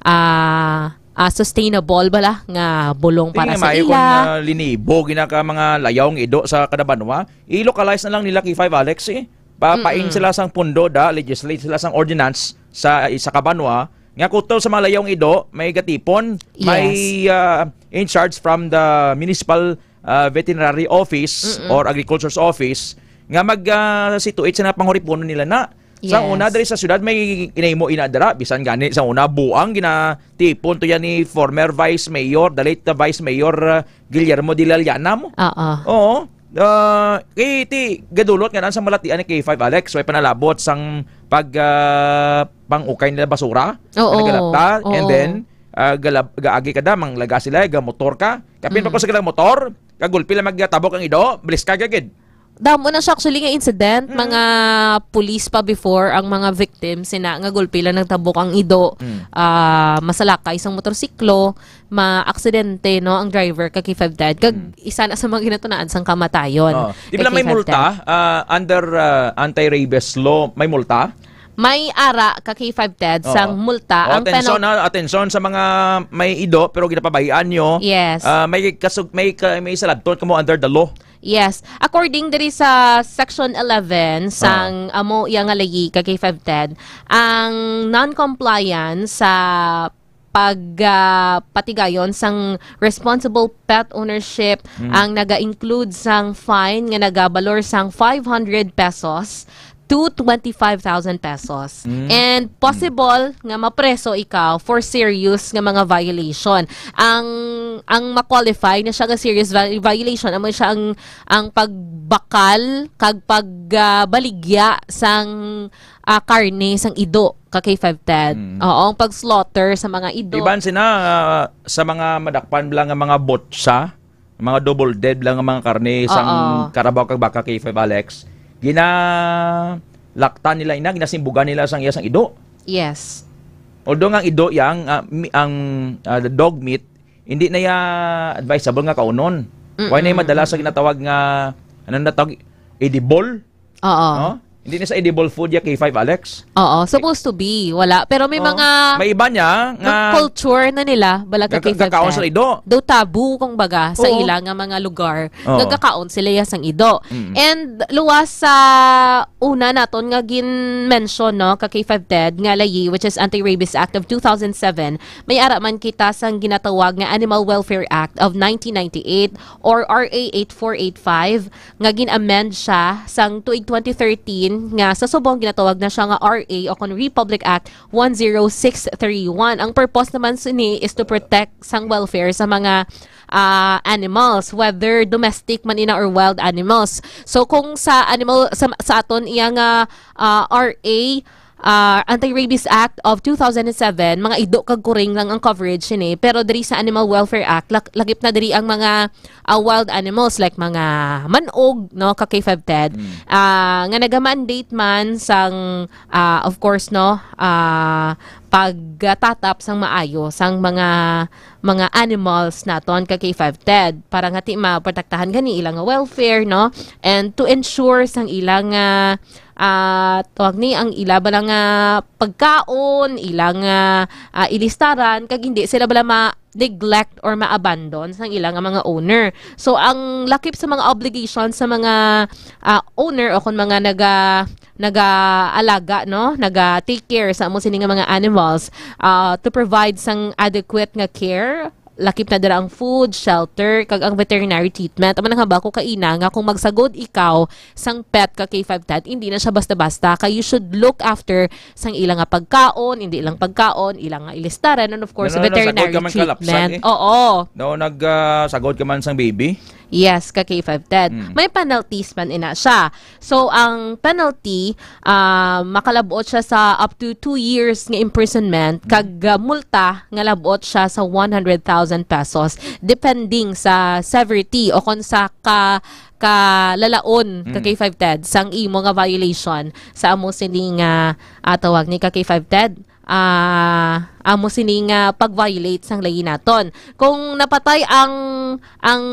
ah, ah, sustainable bala nga bulong Di para nga sa maayo ila. Kung, ah, linibo gina ka mga layaw nga ido sa kada banwa, i-localize na lang nila K five Alex eh. Pa-, pain Mm-mm. sila sang pundo da, legislate sila sang ordinance sa isa ka banwa, nga kutob sa mga layaw nga ido, may gatipon, may, Yes. ah, in charge from the municipal, ah, veterinary office Mm-mm. or agriculture's office nga mag, ah, situate sa mga panguripunon nila na. Sa Yes. una, diri sa syudad, may ginahimo ina dira. Bisan gani, sa una, buang ginatipon to yan ni former Vice Mayor, the late Vice Mayor, ah, Guillermo de la Llana mo. Oo. Oo. Ah, kay ti, gadulot nga naan sa malatian ni K five Alex, way panalabot sang pag, ah, pang-ukay nila basura, Oo. Nagalata, and Oo. then, ah, galab-, gaagi ka da, manglaga sila, gamotor ka. Kapin pa Mm. ko sa galang motor, kagulpi lang magtabok ang ido, bilis ka gagid. Damo na siya actually nga incident, Mm. mga pulis pa before ang mga victims, sina nga gulpi lang nagtabok ang ido, Mm. ah, masalakay sang motorsiklo, maaksidente, no, ang driver ka K five Ted. Kag Mm. isa na sa mga ginatunaan sang kamatayon Oh. Di ka ba lang may K five multa? Ted. Ah, under, ah, anti-rabies law, may multa? May ara ka K five Ted Oo. sang multa. Oh, Ang atensyon, penal- ha, atensyon sa mga may ido pero ginapabayaan nyo. Yes. Ah, may kasug-, may ka-, may saladton kamo under the law. Yes. According diri sa Section eleven sang Ah. amo iya nga layi ka K five Ted, ang non-compliance sa pag, ah, patigayon sang responsible pet ownership Mm. ang naga-include sang fine nga nagabalor sang five hundred pesos to twenty-five thousand pesos. Mm. And possible nga mapreso ikaw for serious nga mga violation. Ang, ang ma-qualify na siya nga serious vi-, violation, amo siya ang, ang pagbakal kag pag, ah, baligya sang, ah, karne sang ido ka K five Ted. Mm. Oo, ang pag-slaughter sa mga ido. Iban sina, ah, sa mga madakpan lang nga mga botsa, mga double dead lang nga mga karne sang Oo. karabaw kag baka K five Alex, ginalaktan nila ina, ginasimbugan nila sang iya sang ido. Yes. Although nga ang ido yang, ah, mi-, ang, ah, dog meat, hindi na ya advisable nga kaunon. Mm-mm. Why na yung madala sa ginatawag nga, ano na tawag, edible? Oo. No? Hindi na sa edible food ya K five, Alex. Oo, supposed to be. Wala. Pero may Oo. mga May iba niya nga culture na nila, bala ka gaka- K five gakaon sa ten. ido. Do tabu, kung baga, sa Oo. ila nga mga lugar, Oo. nga gakaon sila ya sang ido. Mm. And luwas sa una naton nga gin-mention, no, ka K five Ted, nga layi, which is Anti-Rabies Act of two thousand seven, may ara man kita sang ginatawag nga Animal Welfare Act of nineteen ninety-eight or R A eight four eight five, nga gin-amend siya sang tuig twenty thirteen, nga sa subong ginatawag na siya nga R A o kon Republic Act one zero six three one. Ang purpose naman sini is to protect sang welfare sa mga, ah, animals, whether domestic man ina or wild animals. So kung sa animal sa, sa aton iya nga, ah, R A, ah, Anti-Rabies Act of two thousand seven, mga ido kag kuring lang ang coverage sini. Pero diri sa Animal Welfare Act, lak- lakip na diri ang mga, ah, wild animals like mga manog, no, ka K five Ted, Mm. ah, nga naga-mandate man sang, ah, of course, no, ah, pagtatap sang maayo sang mga, mga animals naton ka K five Ted, para nga ti maprotektahan gani ila nga welfare, no, and to ensure sang ila nga, ah, tawag ni, ang ila bala nga pagkaon, ila nga, ah, ilistaran, kag hindi sila bala ma-neglect or ma-abandon sang ila nga mga owner. So, ang lakip sa mga obligations sa mga, ah, owner o kung mga naga-, naga-alaga, no, naga-take care sa amo sini nga mga animals, ah, to provide sang adequate nga care, lakip na dira ang food, shelter, kag ang veterinary treatment. Amo nang hambal ko kaina nga kung magsagod ikaw sang pet ka K five Ted, hindi na siya basta-basta. Kay you should look after sang ila nga pagkaon, hindi lang pagkaon, ila nga ilistaran, and of course, No, no, no, veterinary sagod ka man kalapsag treatment. eh. Oo. No, nag, ah, sagod ka man sang baby. Yes, ka K five Ted. Mm. May penalties man ina siya. So, ang penalty, ah, makalabot siya sa up to two years nga imprisonment, Mm. kag, ah, multa nga labot siya sa one hundred thousand pesos, depending sa severity o kon sa ka-, kalalaon ka Mm. K five Ted sang imo nga violation sa amo sini nga, ah, tawag ni ka K five Ted. Ah, amo sini nga pag-violate sang layi naton. Kung napatay ang, ang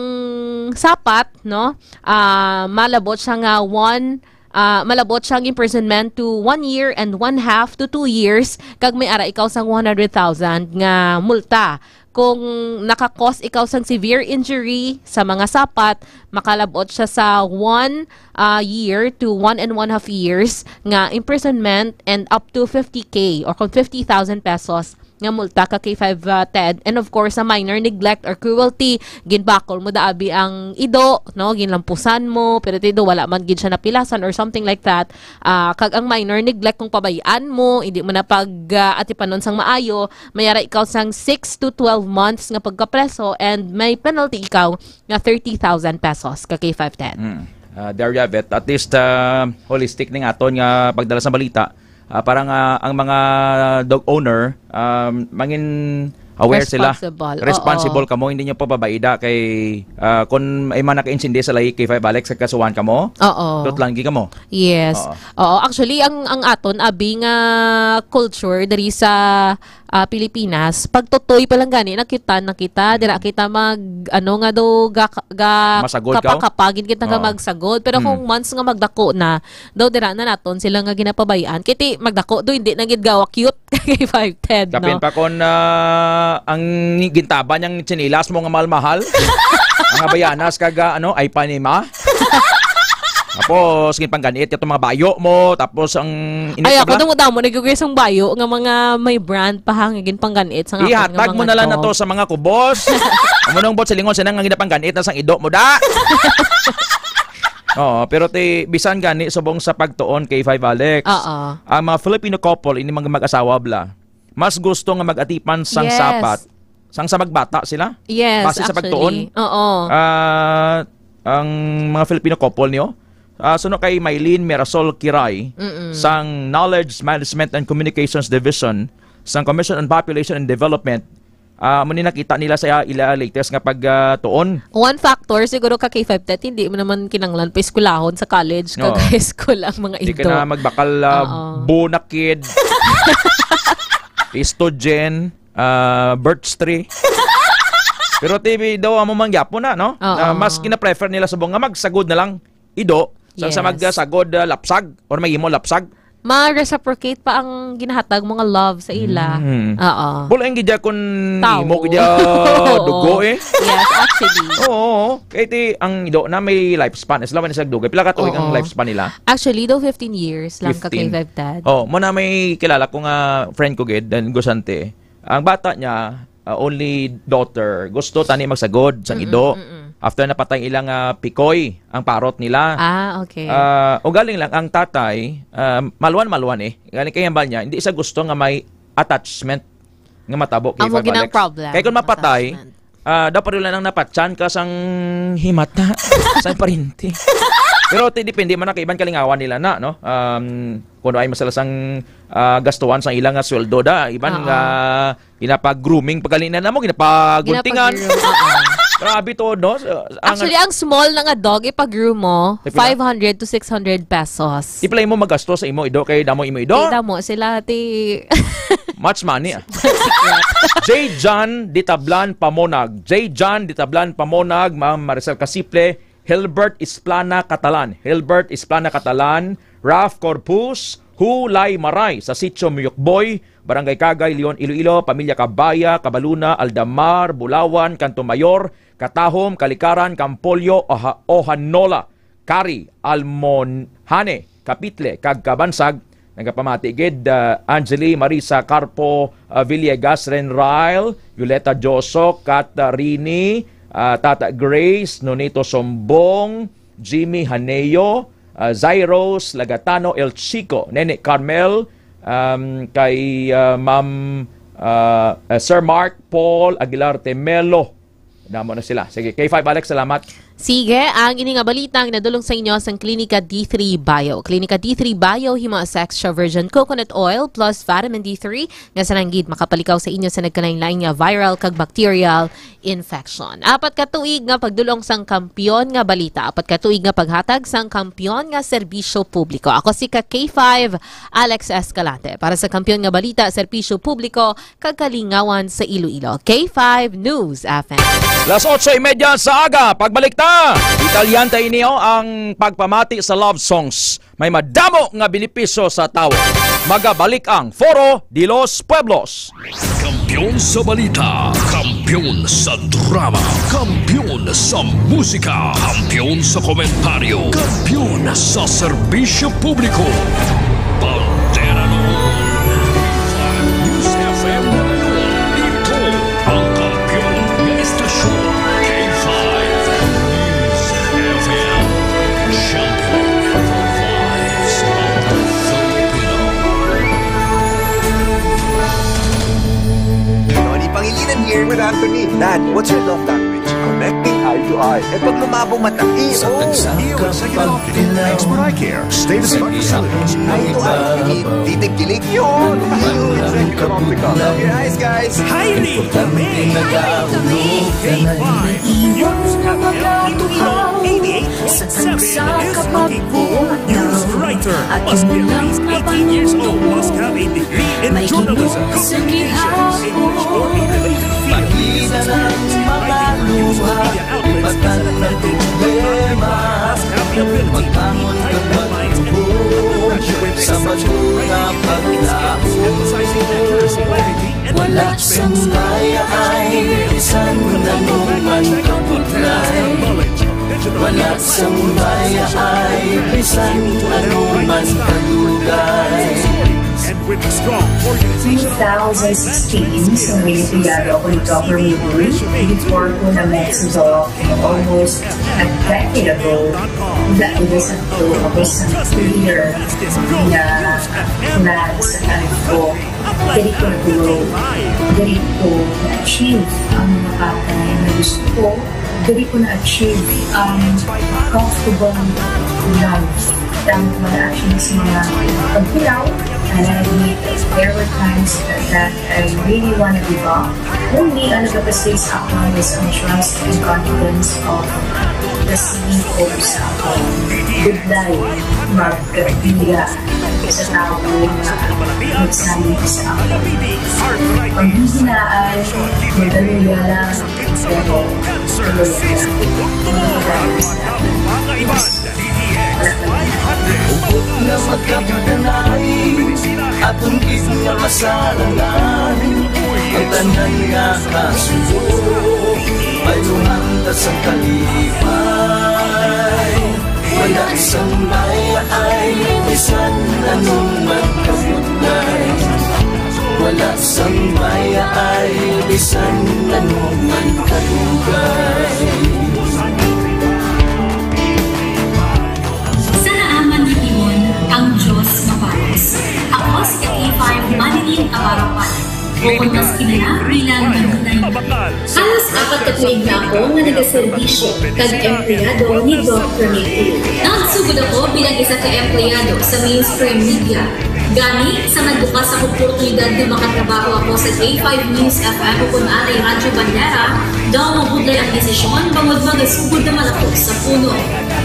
sapat, no, ah, malabot siya nga one, ah, malabot siyang imprisonment to one year and one half to two years, kag may ara ikaw sang one hundred thousand nga multa. Kung naka-cause ikaw sang severe injury sa mga sapat, makalabot siya sa one, ah, year to one and one half years nga imprisonment and up to fifty K or kung fifty thousand pesos nga multa ka K five, ah, Ted. And of course, sa minor neglect or cruelty, ginbakol mo daabi ang ido, no? Ginlampusan mo, pero ti do wala man gid siya napilasan or something like that. Ah, kag ang minor neglect, kung pabayaan mo, hindi mo na pag, ah, atipanon sang maayo, may ara ikaw sang six to twelve months nga pagkapreso and may penalty ikaw nga thirty thousand pesos ka K five Ted. Mm. Ah, there you have it. At least, ah, holistic ning aton nga pagdala sa balita. Ah, para nga ang mga dog owner, um, mangin aware sila. Responsible, oo. Responsible kamo, hindi nyo pababaida kay, ah, kung may man nakaintindi sa lahi K five Alex, kasuhan kamo, Oo. tutlangi kamo. Yes. Oo. Oo, actually, ang, ang aton abi nga culture diri sa, ah, Pilipinas, pagtutoy pa lang gani, nakitan na kita, dira Mm. kita mag, ano nga do, ga, ga, Masagod ka? kapakapagin kita nga Oh. magsagod. Pero Mm. kung once nga magdako na, daw dira na naton sila nga ginapabayaan. Kiti magdako do, hindi na gid gawa cute kay five ten, Kapin no? pa kon, ah, ang gintaban niyang tsinelas mo nga mahal-mahal. Ang abayanas kag, ah, ano, ay panima. Tapos, ginpangganit itong mga bayo mo, tapos ang init Ay, na ako bala. damo-damo, nagugay sang bayo nga mga may brand pa ha, nga ginpangganit sa nga Ihatag nga mo mga na lang na to. to sa mga kubos. Amo nung bot silingon sila nga ginapangganit na sang ido mo, da. Oo, pero ti, bisan gani subong sa pagtuon kay Five Alex, Oo. ang mga Filipino couple, ini mga mag-asawa bala, mas gusto nga mag-atipan sang Yes. sapat, sang sa magbata sila. Yes, Base sa actually. pagtuon. Oo. Ah, ang mga Filipino couple niyo, ah, suno kay Mylene Mirasol Kiray, Mm-mm. sang Knowledge Management and Communications Division, sang Commission on Population and Development, ah, amo ni nakita nila sa ila latest nga pag, ah, tuon. One factor, siguro ka K five ten, hindi mo naman kinanglan pa eskwelahon sa college, kag Oo. high school ang mga Di ka ido. na magbakal, ah, Oo. Bunakid, Estogen, ah, Birch Tree. Pero T V daw, amo man gyapon na, no? Oo. Na mas gina-prefer nila subong nga magsagod na lang ido, Sa, sa Yes. magsagod, ah, lapsag or may imo lapsag. Ma-reciprocate pa ang ginahatag mo nga love sa ila. Mm. Oo. Bulaing gid ya kun Tao. imo gid ya Oo. dugo eh. Yes, actually. Oo, oo. Kay ti, ang ido na may lifespan. As long as nagdugay. Pila ka tuig ang Oo. lifespan nila? Actually, daw fifteen years lang ka Fifteen. kay Viv Dad. Oh, mo na may kilala ko nga friend ko gid, dan gusante. Ang bata niya, ah, only daughter, gusto tani magsagod sang Mm-mm, ido. mm-mm. After napatay ilang, ah, pikoy, ang parot nila. Ah, okay. Ah, ugaling lang, ang tatay, ah, maluwan-maluwan eh. Galing kay hambal niya, hindi siya gusto nga may attachment nga matabo kay Amo ginang Alex. problem, Kay kung mapatay, attachment. ah, dapat rin lang napatyan ka sang himata, sang parinti. Pero ti, depende man na kay iban kalingawan nila na, no? Um, kung ay masala sang, ah, gastuhan sa ilang nga sweldo da, iban Oo. nga ginapa-grooming, pagkali na namo, ginapaguntingan. Ginapa-groom, oo. Grabe to, no? So, ang Actually, ang small na nga dog, ipag-groom mo, Ay, pila? five hundred to six hundred pesos. Di pala imo magasto sa imo ido, kay damo imo ido. Kay damo sila, ti. Much money, ah. J. John Ditablan Pamonag. J. John Ditablan Pamonag, Ma'am Maricel Casiple, Hilbert Isplana Catalan. Hilbert Isplana Catalan, Ralph Corpus, Hulay Maray sa Sitio Muyukboy, Barangay Kagay, Leon, Iloilo, pamilya Kabaya, Kabaluna, Aldamar, Bulawan, Kanto Mayor, Katahom, Kalikaran, Kampolyo, Oha-, Ohanola, Kari, Almonhane, Kapitle, kag Kabansag. Nagapamati gid, ah, Angeli Marisa Carpo, ah, Villegas, Renrail, Violeta Joso, Katarini, ah, Tata Grace, Nonito Sombong, Jimmy Haneo, ah, Zairos Lagatano, El Chico, Nene Carmel, um, kay, ah, Ma'am, ah, ah, Sir Mark Paul Aguilar Temelo. Damo na sila. Sige, K five Alex, salamat. Sige, ang ini nga balita ang nadulong sa inyo sang Klinika D three Bio. Klinika D three Bio, himo sa extra virgin coconut oil plus vitamin D three nga sa nanggid makapalikaw sa inyo sa nagkalain-lain nga viral kag bacterial infection. Apat ka tuig nga pagdulong sang kampiyon nga balita, apat ka tuig nga paghatag sang kampiyon nga serbisyo publiko. Ako si ka K five, Alex Escalante. Para sa kampiyon nga balita, serbisyo publiko, kag kalingawan sa Iloilo. K five News F M. Las otso y media sa aga, pagbalik ta. Detalyante ini, oh, ang pagpamati sa love songs. May madamo nga benepisyo sa tawo. Magabalik ang Foro de los Pueblos. Kampiyon sa balita, kampiyon sa drama, kampiyon sa musika, kampiyon sa komentaryo, kampiyon sa serbisyo publiko. Bandera noon, News F M ngayon. Ito ang kampiyon nga estasyon, K five News F M. Championing the voice of the Filipino. Tony Pangilinan here with Anthony. Dad, what's your love language? Connecting eye to eye. Eh, pag lumabo mata, iyo. Sa tagsang Iyo, sa kapag ginawa. Expert eye care. Stay the same. Eye to eye. Titig kilig. Yun. Yun. Your eyes, guys. Highly kami. K five News F M, eighty-eight point seven is looking for news writer. Must be at least eighteen years old. Must have a degree in journalism, communications, English, or a related field. Must have news media outlets as an advantage. Must have the ability to read type headlines and put them under pressure with exceptional writing and editing skills, emphasizing accuracy, clarity, and language skills. Wala sang maya ay bisan anong man kabudlay. Wala sang maya ay bisan anong man kadugay. And with strong organizational two thousand sixteen, sa Mayor Piado ako ni Governor Boy, before ko na-met si Doc almost a decade ago, that it is a, it is a clear na plan sa life ko. Diri ko na-grow, diri ko na-achieve ang mga bagay na gusto ko, diri ko na-achieve ang comfortable life. Dami ko na-achieve sa mga pagkulaw, and I admit there were times that I really wanna give up. Only ang nagapasig sa akon is ang trust and confidence of the C E O sa akon. Budlay magkapila sa tawo nga nagsalig sa akon. Paghihinaan, magaluya lang, pero magaluya lang. Hugot nga magkabutanay, atong gid nga masarangan. Ang tanan nga kasubo, bayuhan ta sang kalipay. Wala sang mayaay, bisan anong magkabudlay. Wala sang mayaay, bisan anong magkabudlay. Sa naaman ni Timon, ang Diyos mapalos. Ako si K five Marilyn Abarapan. O kon mas kilala bilang Marilyn. Halos apat ka tuig na ako nga nagaserbisyo kag empleyado ni Doc Ramil. Nagsugod ako bilang isa ka empleyado sa mainstream media. Gani, sa nagbukas ang oportunidad nga makatrabaho ako sa K five News F M o kon anay Radyo Bandera, daw mabudlay ang desisyon bangod magasugod naman ako sa puno.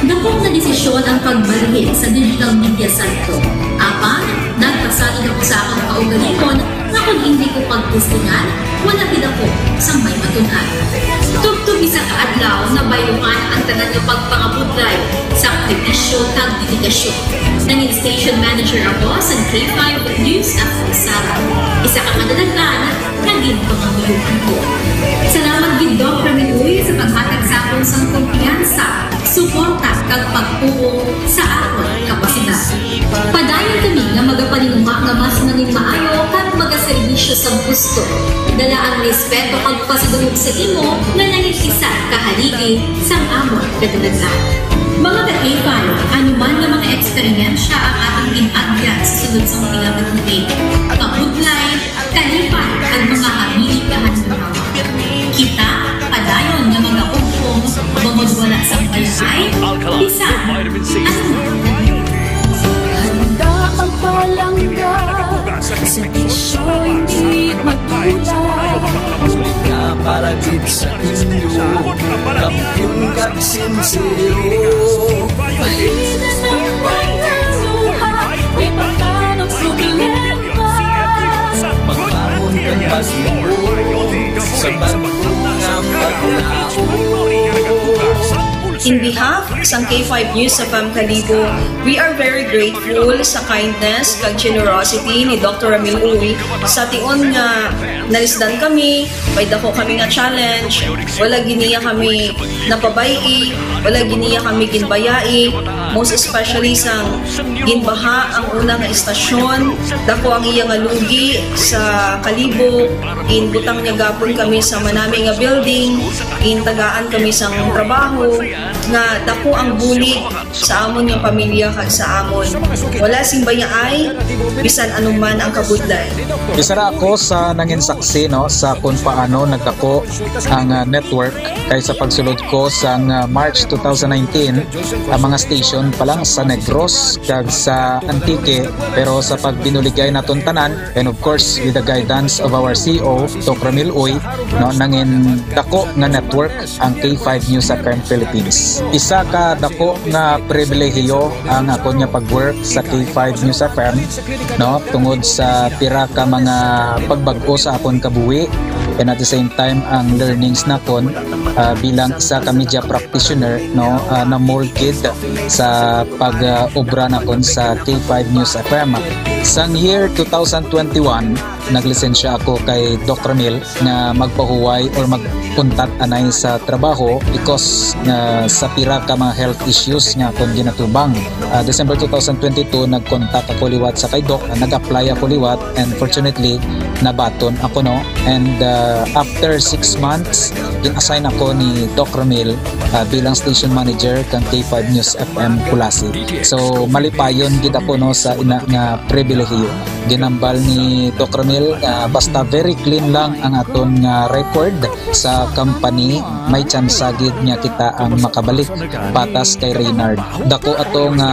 Dako nga desisyon ang pagbalhin sa digital media side ko. Apan, nagpasalig ako sa akong kaugalingon nga kon hindi ko pagtistingan, wala gid ako sang may matun-an. Tubtob isa ka adlaw, nabayluhan ang tanan nga pagpangabudlay sa sakripisyo kag dedikasyon. Nangin station manager ako sa K five News F M Sara. Isa ka kadalaghan nga ginpangabuyuan ko. Salamat gid, Doc Ramil Uy, sa paghatag sa akon sang kumpiyansa, suporta, kag pagtuo sa akon kapasidad. Padayon kami nga magapaninguha nga mas nangin maayo kag magaserbisyo sa gusto. Dala ang respeto kag pasidungog sa imo nga nangin isa ka haligi sang amon kadalagan. Mga ka-K five, ano man nga mga eksperyensya ang atong gin-agyan sa sulod sang pila ka tuig, kabudlay, kalipay, kag mga hamili kahanunhawa. Kita padayon nga magahugpong bangod wala sang bayay, bisan ano man. Handa magpalangga sa bisyo, hindi magdula. Muli ka para gid sa inyo, kampiyon kag sinsero. Mahina na ang pagkaluha, may pagkanong problema. Magbangon kag magbuo sa bag-o nga paglaom. In behalf sang K five News F M Kalibo, we are very grateful sa kindness kag generosity ni Doctor Ramil Uy. Sa tion nga nalisdan kami, may dako kami nga challenge, wala gid niya kami napabay-i, wala gid niya kami ginbayai, most especially sang ginbaha ang una nga istasyon, dako ang iya nga lugi sa Kalibo, ginbutang niya gapon kami sa manami nga building, gintagaan kami sang trabaho, nga dako ang bulig sa amon nga pamilya kag sa amon. Wala sing bayaay, bisan anuman ang kabudlay. Isa ra ako sa nangin saksi, no, sa kung paano nagdako ang, ah, network, kay sa pagsulod ko sang, ah, March two thousand nineteen, ang mga station pa lang sa Negros kag sa Antique, pero sa pagbinuligay naton tanan, and of course, with the guidance of our C E O, Doc Ramil Uy, no, nangin dako nga network ang K five News F M Philippines. Isa ka dako nga pribilehiyo ang akon nga pag-work sa K five News F M, no, tungod sa pira ka mga pagbag-o sa akon kabuhi, and at the same time ang learnings nakon, ah, bilang isa ka media practitioner, no, ah, na-mold gid sa pag, ah, obra nakon sa K five News F M. Sang year two thousand twenty-one, naglisensya ako kay Doc Ramil nga magpahuway or mag-untat anay sa trabaho because nga sa pira ka mga health issues nga akon ginatubang. Ah, December two thousand twenty-two, nag-contact ako liwat sa kay Doc, ah, nag-apply ako liwat, and fortunately, nabaton ako, no. And, ah, after six months, gin-assign ako ni Doc Ramil, ah, bilang station manager kang K five News F M Culasi. So, malipayon gid ako, no, sa ina nga pribilehiyo. Ginambal ni Doc Ramil nga basta very clean lang ang aton nga record sa company, may tsansa gid nga kita ang makabalik patas kay Reynard. Dako ato nga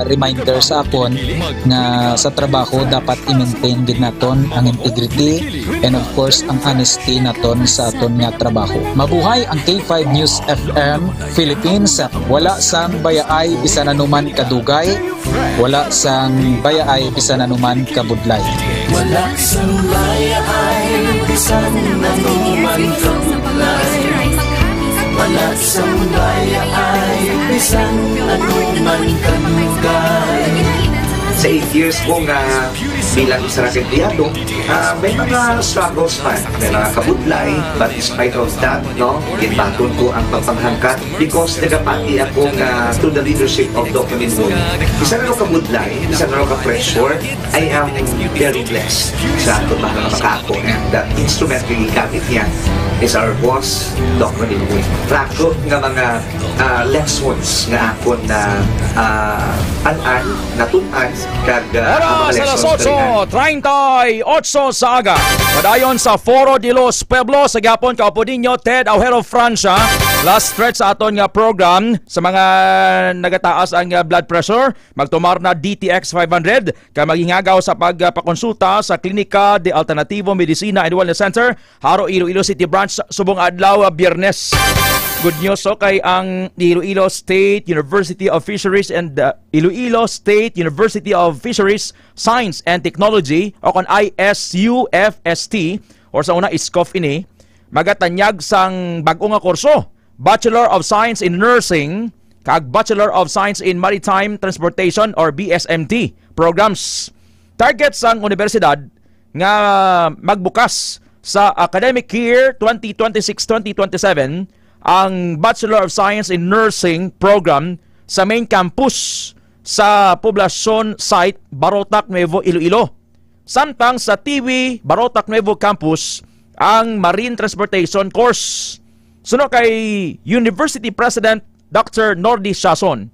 reminder sa akon nga sa trabaho dapat i-maintain gid naton ang integrity and of course ang honesty naton sa aton nga trabaho. Mabuhay ang K five News F M Philippines. Wala sang bayaay bisan anuman kadugay, wala sang bayaay bisan anuman kabudlay. Wala sang bayaay bisan anuman kabudlay. Wala sang bayaay Sa eight years ko nga bilang isa ka empleyado, ah, may mga struggles man, may mga kabudlay, but despite of that, no, ginbaton ko ang pagpanghangkat because nagapati ako nga to the leadership of Doc Maminwood. Isa na lang kabudlay, isa na lang ka pressure, I am very blessed sa aton mga kamag-anak, and the instrument nga gigamit niya is our boss, Doc Maminwood. Raku nga mga, ah, lessons nga akon na, ah, an-an, natun-an, kag, ah, ang mga Oras, alas lessons otso treinta y ocho sa aga. Padayon sa Foro de los Pueblos sa gihapon, kaupo ninyo, Ted Aujero Francia. Last stretch sa aton nga program. Sa mga nagataas ang, ah, blood pressure, magtumar na D T X five hundred, kag maghingagaw sa pagpakonsulta sa Klinika de Alternativo Medicina and Wellness Center, Jaro, Iloilo City Branch, subong adlaw, ah, Biyernes. Good news, so, kay ang Iloilo State University of Fisheries and, ah, Iloilo State University of Fisheries, Science and Technology, o kon I S U F S T, or sa una, ISCOF ini, magatanyag sang bag-o nga kurso, Bachelor of Science in Nursing, kag Bachelor of Science in Maritime Transportation, or B S M T programs. Target sang universidad nga magbukas sa academic year twenty twenty-six, twenty twenty-seven ang Bachelor of Science in Nursing program sa main campus sa Poblacion Site, Barotac, Nuevo Iloilo. Samtang sa Tiwi, Barotac, Nuevo Campus, ang Marine Transportation Course. Suno kay University President Doctor Nordy Siason,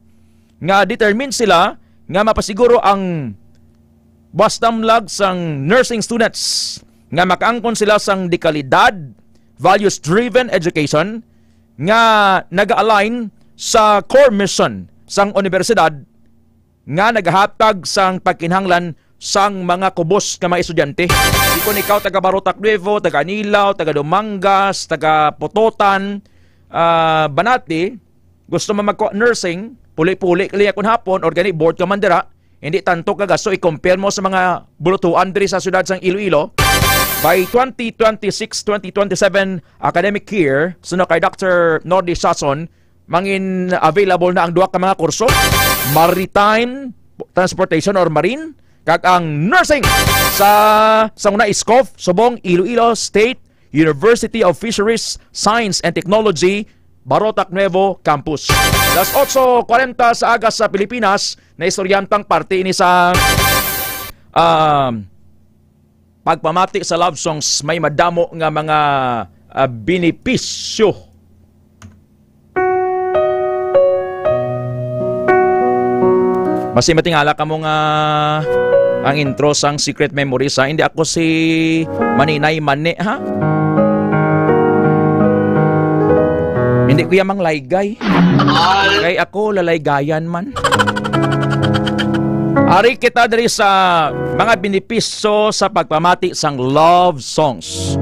nga determined sila nga mapasiguro ang buas damlag sang nursing students nga makaangkon sila sang dekalidad, values-driven education nga naga-align sa core mission sang universidad nga nagahatag sang pagkinahanglan sang mga kubos nga mga estudyante. Di kon ikaw taga Barotac Nuevo, taga Anilao, taga Dumangas, taga Pototan, ah, Banati, gusto mo magkuha nursing, puli-puli ka lang kon hapon, or gani bored ka man dira, hindi tanto ka gasto i-compare mo sa mga bulutuan diri sa siyudad sang Iloilo. By twenty twenty-six, twenty twenty-seven academic year, suno kay Doctor Nordy Siason, mangin available na ang duha ka mga kurso, maritime transportation or marine, kag ang nursing sa, sa una, ISCOF, subong Iloilo State University of Fisheries, Science and Technology, Barotac Nuevo Campus. Alas otso kwarenta sa aga sa Pilipinas, na istoryantang parte ini sa, um, pagpamati sa love songs, may madamo nga mga, ah, benepisyo. Basi matingala kamo nga ang intro sang Secret Memories, ha? Hindi ako si Maninay Mani, ha? Hindi ko yamang laygay. Kay ako, lalaygayan man. Ari kita diri sa mga benepisyo sa pagpamati sang love songs.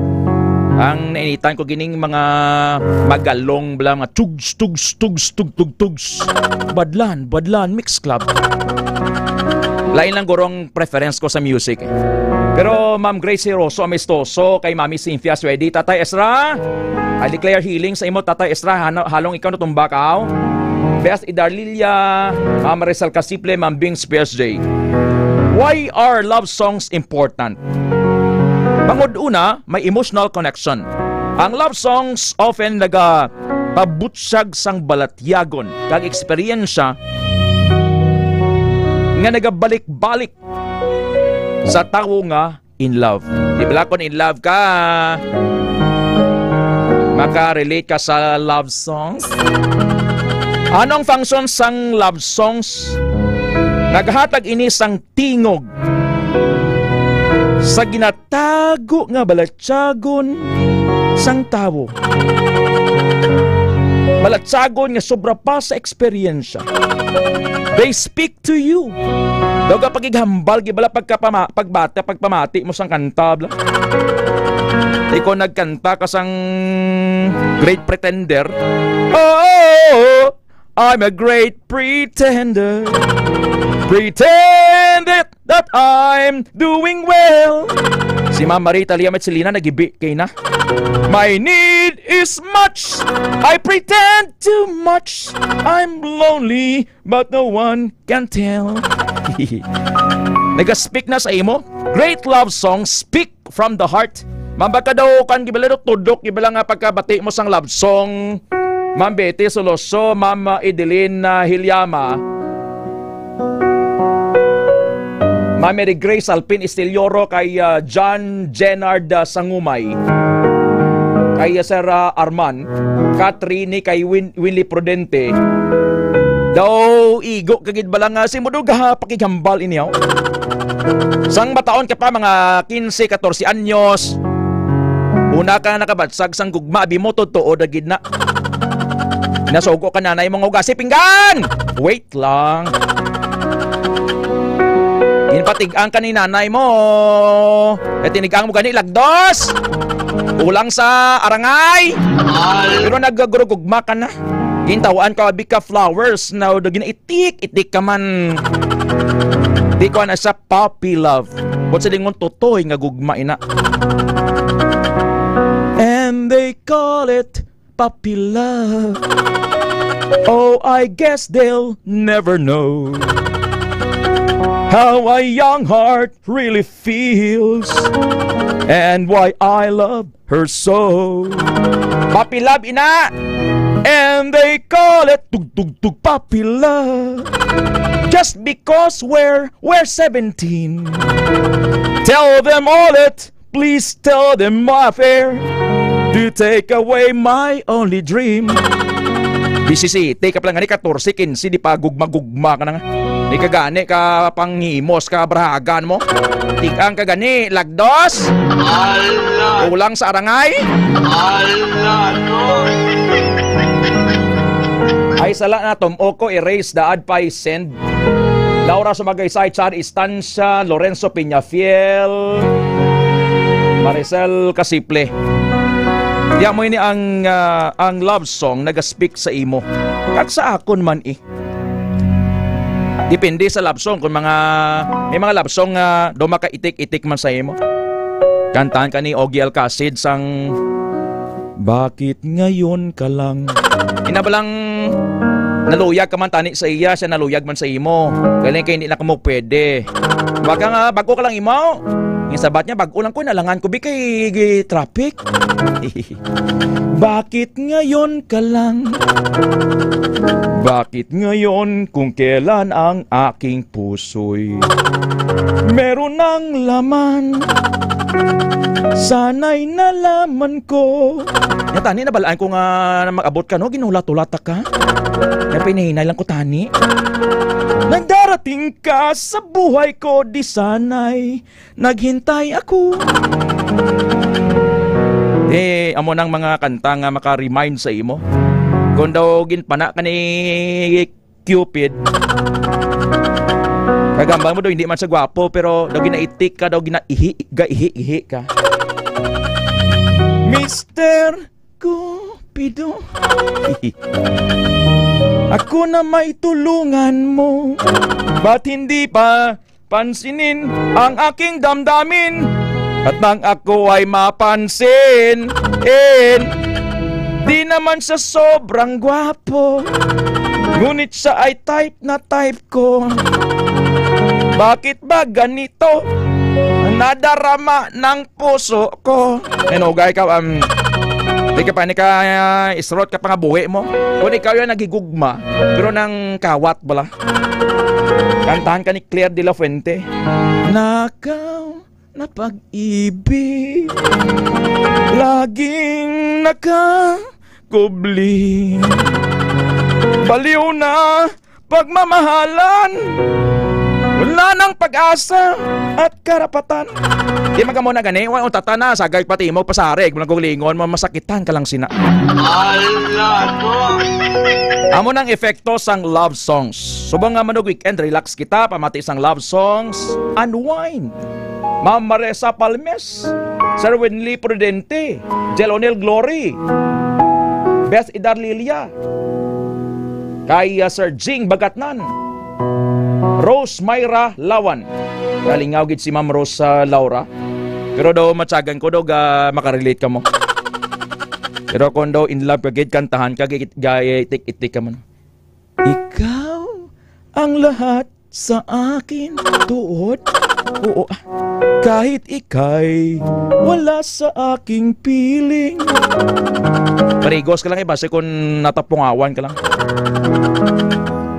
Ang nainitan ko gining mga magalong bala, mga tugs, tugs, tugs, tug, tug, tugs. Badlan, badlan, mix club. Lain lang guro ang preference ko sa music, eh. Pero Ma'am Gracie Rosso Amistoso, kay Mami Cynthia Suedi, Tatay Ezra, I declare healing sa imo, Tatay Ezra, hano-, halong ikaw natumba ka, aw. Best Idarlilia, Ma'am Marisol Casiple, Ma'am Bings, P S J. Why are love songs important? Bangod una, may emotional connection. Ang love songs often nagapabutyag sang balatyagon kag eksperyensya nga nagabalik-balik sa tawo nga in love. Di bala, kung in love ka, maka-relate ka sa love songs? Anong function sang love songs? Naghatag ini sang tingog sa ginatago nga balatyagon sang tawo. Balatyagon nga sobra pa sa eksperyensya. They speak to you. Daw ka pagighambal, gibala pagkapama-, pagbata, pagpamati mo sang kanta, bla. Ikaw nagkanta ka sang Great Pretender. Oh, I'm a great pretender. Pretended that I'm doing well. Si Ma'am Marita Lia Michelina nagibi kay na. My need is much. I pretend too much. I'm lonely, but no one can tell. Naga-speak na sa imo. Great love song, speak from the heart. Ma'am, baka daw kan gibala daw tudok gibala nga pagkabati mo sang love song. Ma'am Betty Soloso, Ma'am, uh, Edeline, uh, Hilyama, Ma'am Mary Grace Alpin Estilioro, kay, uh, John Jennard, uh, Sangumay, kay, uh, Sir, uh, Arman, Katrini, kay Win-, Winley Prudente. Daw igo kagid bala nga si Muduga pakighambal inyo. Sang bataon ka pa, mga quince, catorce anyos, una ka nakabatsag sang gugma, abi mo, totoo na gid na. Nasugo ka nanay mo nga hugasi pinggan! Wait lang. Ginpatig-ang ka ni nanay mo. Kay tinigang mo gani, lagdos. Kulang sa arangay. Pero nagagurugugma ka na. Gintawaan ka, abi ka, flowers na, o, gina-, itik-itik ka man. Di ko na sa puppy love. But sa lingon, tutoy nga gugma ina. And they call it puppy love. Oh, I guess they'll never know how a young heart really feels and why I love her so. Puppy love, ina! And they call it tug tug tug puppy love. Just because we're, we're seventeen. Tell them all it. Please tell them my affair. To take away my only dream. Disisiyete ka pa lang gani, katorse, kinse, di pa gugma-gugma ka na nga. Di ka gani ka panghimos ka brahagan mo. Tigang ka gani, lagdos. Ala! Kulang sa arangay. Ala, no. Ay, sala na, tum-o ko, erase, daad pa, send. Laura Sumagaysay, Char Estancia, Lorenzo Peñafiel, Maricel Casiple. Di amo ini ang, ah, ang love song naga-speak sa imo. Kag sa akon man, eh. Depende sa love song. Kung mga, may mga love song nga daw makaitik-itik man sa imo. Kantahan ka ni Ogie Alcacid sang Bakit Ngayon Ka Lang. Ina ba lang, naluyag ka man tani sa iya, siya naluyag man sa imo. Galing kay hindi na kamo pwede. Baka nga, bago ka lang imo. Yung sabat niya, bago lang ko, nalangan ko, bi, kay traffic. Bakit ngayon ka lang? Bakit ngayon kung kailan ang aking puso'y meron ng laman? Sana'y nalaman ko. Nya tani, nabalaan ko nga mag-abot ka, no? Ginulat-ulat ka. Napinahinay lang ko tani. Nagdarating ka sa buhay ko, di sana'y naghintay ako. Eh, amo nang mga kanta nga maka-remind sa imo. Kung daw ginpana ka ni Cupid, kagambal mo daw hindi man sa gwapo, pero daw ginaitik ka, daw ginaihi, gaihi-ihi ka. Mister Cupido, ako na may tulungan mo. Ba't hindi pa pansinin ang aking damdamin? At nang ako ay mapansin, in, di naman siya sobrang gwapo, ngunit siya ay type na type ko. Bakit ba ganito? Nadarama ng puso ko. Ay, no, guy, ka, um, di ka pa, ni ka, uh, isrot ka pa nga buhi mo. Kung ikaw yung nagigugma, pero nang kawat bala. Kantahan ka ni Claire de la Fuente. Nakaw na pag-ibig, laging nakakubli. Baliw na pagmamahalan, wala nang pag-asa at karapatan. Di man ka mo na gani, wa, untata na, sagay pati mo, pasarig, walang gulingon mo, masakitan ka lang sina. Ala, no. Amo nang epekto sang love songs. Subong nga manug weekend, relax kita, pamati sang love songs, unwind. Ma'am Maresa Palmes, Sir Winley Prudente, Jel O'Neil Glory, Beth Idarlilia. Kay, ah, Sir Jing Bagatnan. Rose Myra Lawan. Nalingaw gid si Ma'am Rose, ah, Laura. Pero daw matyagan ko daw ga makarelate ka mo. Pero kung daw in love ka gid, kantahan ka, git-, ga-, itik-itik ka man. Ikaw ang lahat sa akin, tuod. Oo, ah. Kahit ikay wala sa aking piling. Parigos ka lang, eh, basi kung natapungawan ka lang.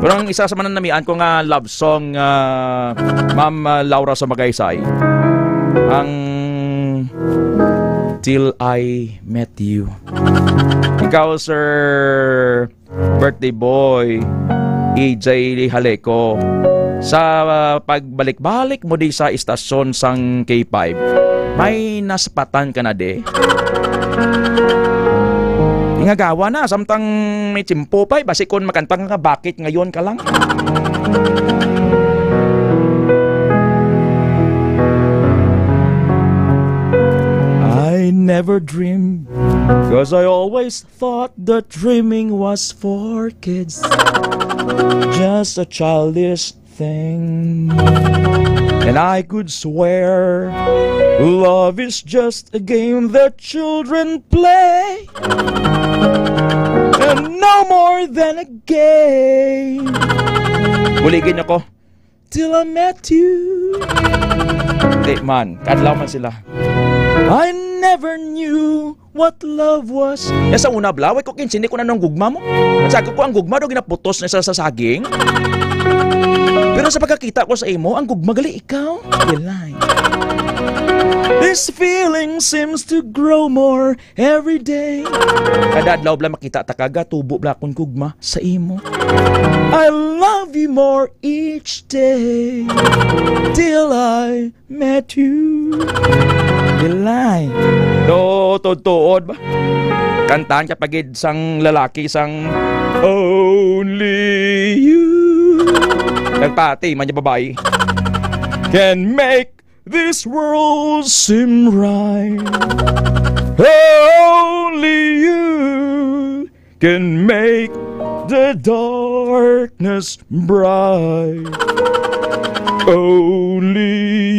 Pero ang isa sa mananamian ko nga love song, ah, Ma'am, ah, Laura sa Magaysay, ang Till I Met You. Ikaw, Sir Birthday Boy, E J Haleco, sa, ah, pagbalik-balik mo di sa istasyon sang K five, may nasapatan ka na di? Ingagawa na, samtang may tiyempo pa, eh, basi kon makanta nga bakit ngayon ka lang. I never dream, 'cause I always thought that dreaming was for kids. Just a childish thing. And I could swear love is just a game that children play. And no more than a game. Buligin ako. Till I met you. Di man, kadlaw man sila. I never knew what love was. Ya sa una, bla, way ko kinsini kung anong gugma mo. At sa ko, ang gugma daw ginaputos na sa, sa saging. Pero sa pagkakita ko sa imo, ang gugma gali ikaw. Yelay. This feeling seems to grow more every day. Kada adlaw bla makita ta ka, gatubo bla akong gugma sa imo. I love you more each day till I met you. Yelay. Do, tuod-tuod ba? Kantahan ka pa gid sang lalaki sang only you. Nagpati man niya babayi. Can make this world seem right. Only you can make the darkness bright. Only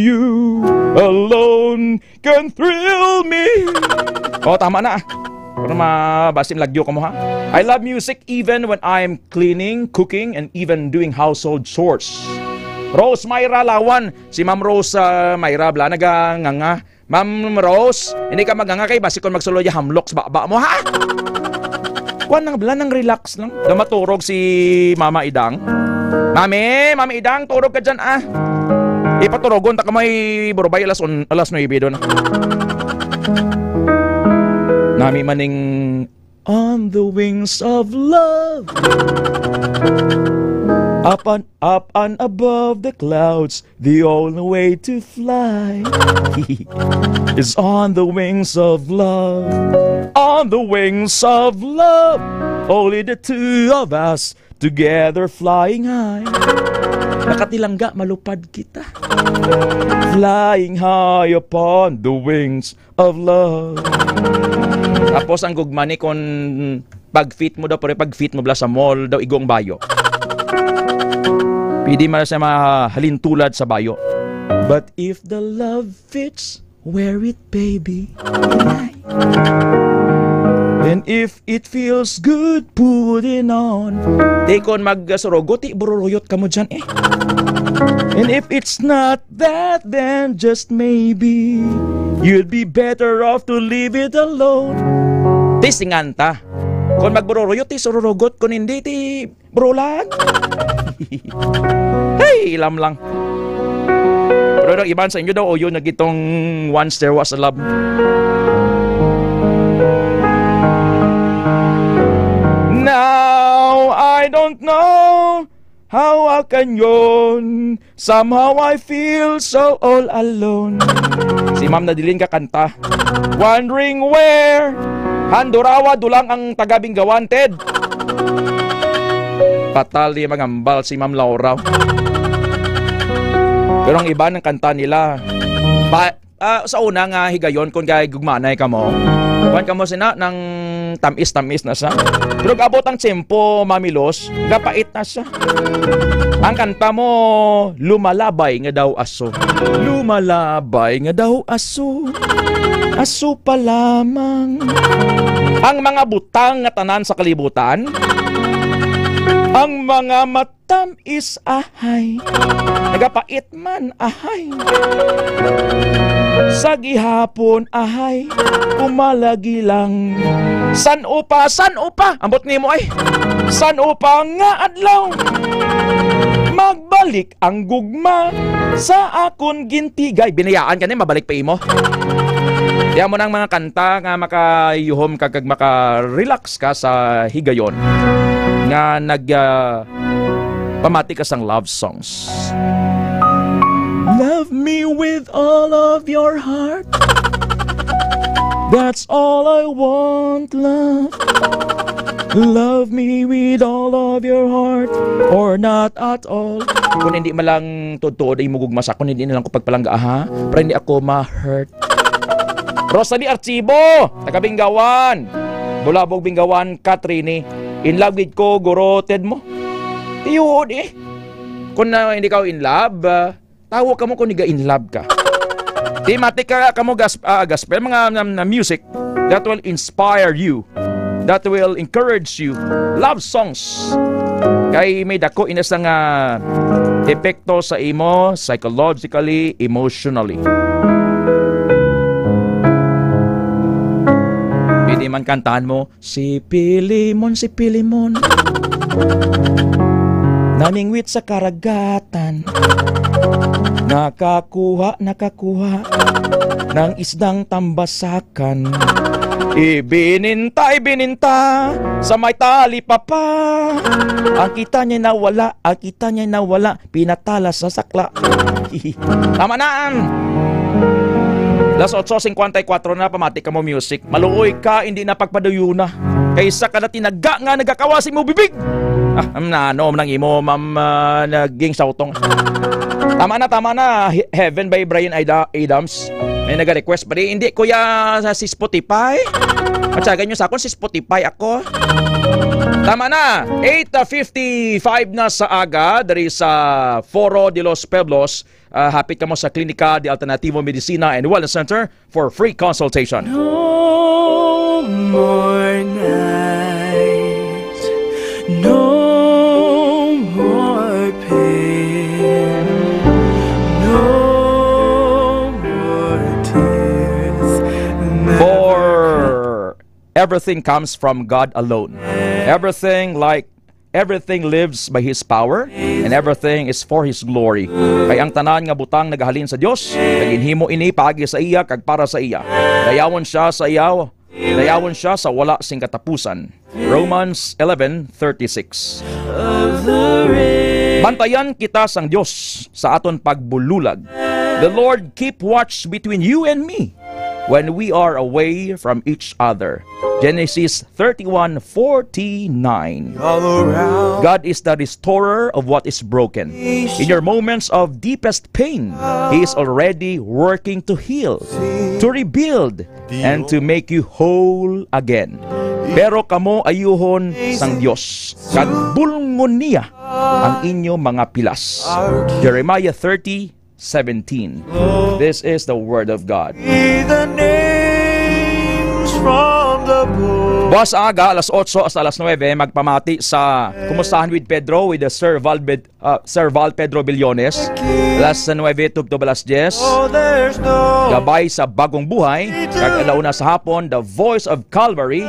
you alone can thrill me. Oh, tama na. Para mabasin lagyo ka mo, ha? I love music even when I'm cleaning, cooking, and even doing household chores. Rose Myra Lawan, si Ma'am Rose, ah, Myra, bla, naganganga. Ma'am Rose, hindi ka maganga kay basi kung magsulo ya hamlok sa baba mo, ha? Kuan lang, bla, nang relax lang. Daw maturog si Mama Idang. Mami, Mami Idang, turog ka dyan, ah. Ipaturogon ta ka may burubay alas on-, alas nuebe doon. Nami maning on the wings of love. Up and, up and above the clouds, the only way to fly is on the wings of love. On the wings of love, only the two of us together flying high. Nakatilangga, malupad kita. Flying high upon the wings of love. Tapos ang gugma ni, kung pag-fit mo daw, pero pag-fit mo bla sa mall daw, igong bayo. Pwede man siya mahalintulad sa bayo. But if the love fits, wear it, baby. And if it feels good, put it on. Di kon magsurugot, ti bururuyot ka mo dyan, eh. And if it's not that, then just maybe you'd be better off to leave it alone. Ti singan ta. Kon magbururuyot, ti sururugot. Kon hindi, ti brulag. Hey, ilam lang. Pero ang iban sa inyo daw, uyo na gitong Once There Was a Love. Now, I don't know how I can yun. Somehow I feel so all alone. Si Ma'am Nadilin kakanta. Wondering where Handurawa, dulang ang taga Bingawan, Ted. Fatal di mangambal si Ma'am Laura. Pero ang iba ng kanta nila, pa, ah, sa una nga higayon, kung kay gugmanay ka mo, kuwan ka mo sina ng tamis-tamis na siya. Pero abot ang tiyempo, Mami Los, gapait na siya. Ang kanta mo, lumalabay nga daw aso. Lumalabay nga daw aso. Aso pa lamang. Ang mga butang nga tanan sa kalibutan, ang mga matamis, ahay. Nagapait man, ahay. Sa gihapon, ahay. Umalagi lang. San-o pa, san-o pa? Ambot nimo ay. San-o pa nga adlaw? Magbalik ang gugma sa akon gintigay. Binayaan ka ni, mabalik pa imo. Kaya mo nang mga kanta nga makayuhom ka kag maka-relax ka sa higayon nga nag, ah, pamati ka sang love songs. Love me with all of your heart. That's all I want, love. Love me with all of your heart or not at all. Kung hindi man lang tuod-tuod ang imo gugma sa akon, hindi na lang ko pagpalangga, ha? Para hindi ako ma-hurt. Rosalie Archibo, taga Bingawan. Bulabog, Bingawan, Katrini. In love gid ko, guro, Ted mo. Tiyo, di. Kung na, hindi ka in love, ah, tawo ka mo kung niga in love ka. Di mati ka, ka mo gas-, ah, gospel, mga, na, na music that will inspire you, that will encourage you. Love songs. Kay may dako ina sa nga epekto sa imo psychologically, emotionally. Pwede man kantahan mo, "Si Pilimon, si Pilimon, namingwit sa karagatan, nakakuha, nakakuha ng isdang tambasakan. Ibininta, ibininta sa may talipapa. Ang kita niya nawala, ang kita niya nawala, pinatala sa sakla." Tama na, an. Las otso cincuenta y cuatro na, pamati ka mo music. Maluoy ka, hindi na pagpaduyuna. Kaysa ka na tinaga nga nagakawa sa imo bibig. Ah, am na, ano man ang imo, ma'am, ah, naging sautong. Tama na, tama na. He-, Heaven by Bryan Ada-, Adams. May naga-request pa rin. Hindi, kuya, sa, si Spotify. At sa ganyo sa akon, si Spotify ako. Tama na. Eight fifty-five na sa aga, diri sa Foro de los Pueblos. Ah, hapit kamo sa Klinika de Alternativo Medicina and Wellness Center for free consultation. No more nights, no more pain, no more tears. Never. For everything comes from God alone. Everything, like, everything lives by His power, and everything is for His glory. Kay ang tanan nga butang nagahalin sa Dios, kag ginhimo ini paagi sa iya kag para sa iya. Dayawon siya sa iya, dayawon siya sa wala sing katapusan. Romans eleven thirty-six. Bantayan kita sang Dios sa aton pagbululag. The Lord keep watch between you and me when we are away from each other. Genesis thirty-one forty-nine. All around. God is the restorer of what is broken. In your moments of deepest pain, He is already working to heal, to rebuild, and to make you whole again. Pero kamo ayuhon sang Dios, kag bulngon niya ang inyo mga pilas. Jeremiah thirty seventeen. This is the word of God. Be the names from the book. Buwas aga, alas otso hasta alas nuebe, magpamati sa Kumustahan with Pedro with the Sir Valbed, uh, Sir Val Pedro Billones. Alas nuebe tubtob alas diyes. Oh, there's no Gabay sa Bagong Buhay. Kag alauna sa hapon, The Voice of Calvary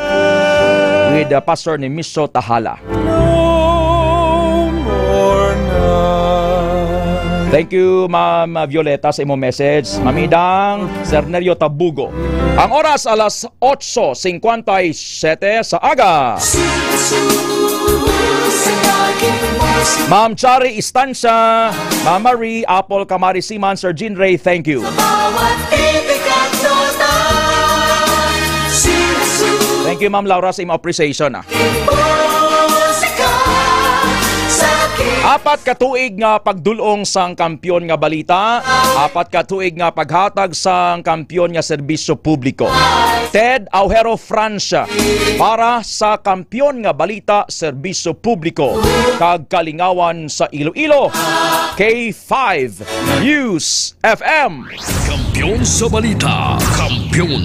with the Pastor ni Miso Tahala. No more night. Thank you, Ma'am Violeta, sa imong message. Ma'am Idang, Sir Nerio Tabugo. Ang oras, alas otso cincuenta y siete sa aga. Ma'am Chari Estancia, Ma'am Marie, Apple Kamari Siman, Sir Jean Ray, thank you. Thank you, Ma'am Laura, sa imong appreciation, ah. Apat ka tuig nga pagdul-ong sang kampiyon nga balita, apat ka tuig nga paghatag sang kampiyon nga serbisyo publiko. Ted Aujero Francia para sa kampiyon nga balita, serbisyo publiko, kag kalingawan sa Iloilo, K five News F M. Kampiyon sa balita, kampiyon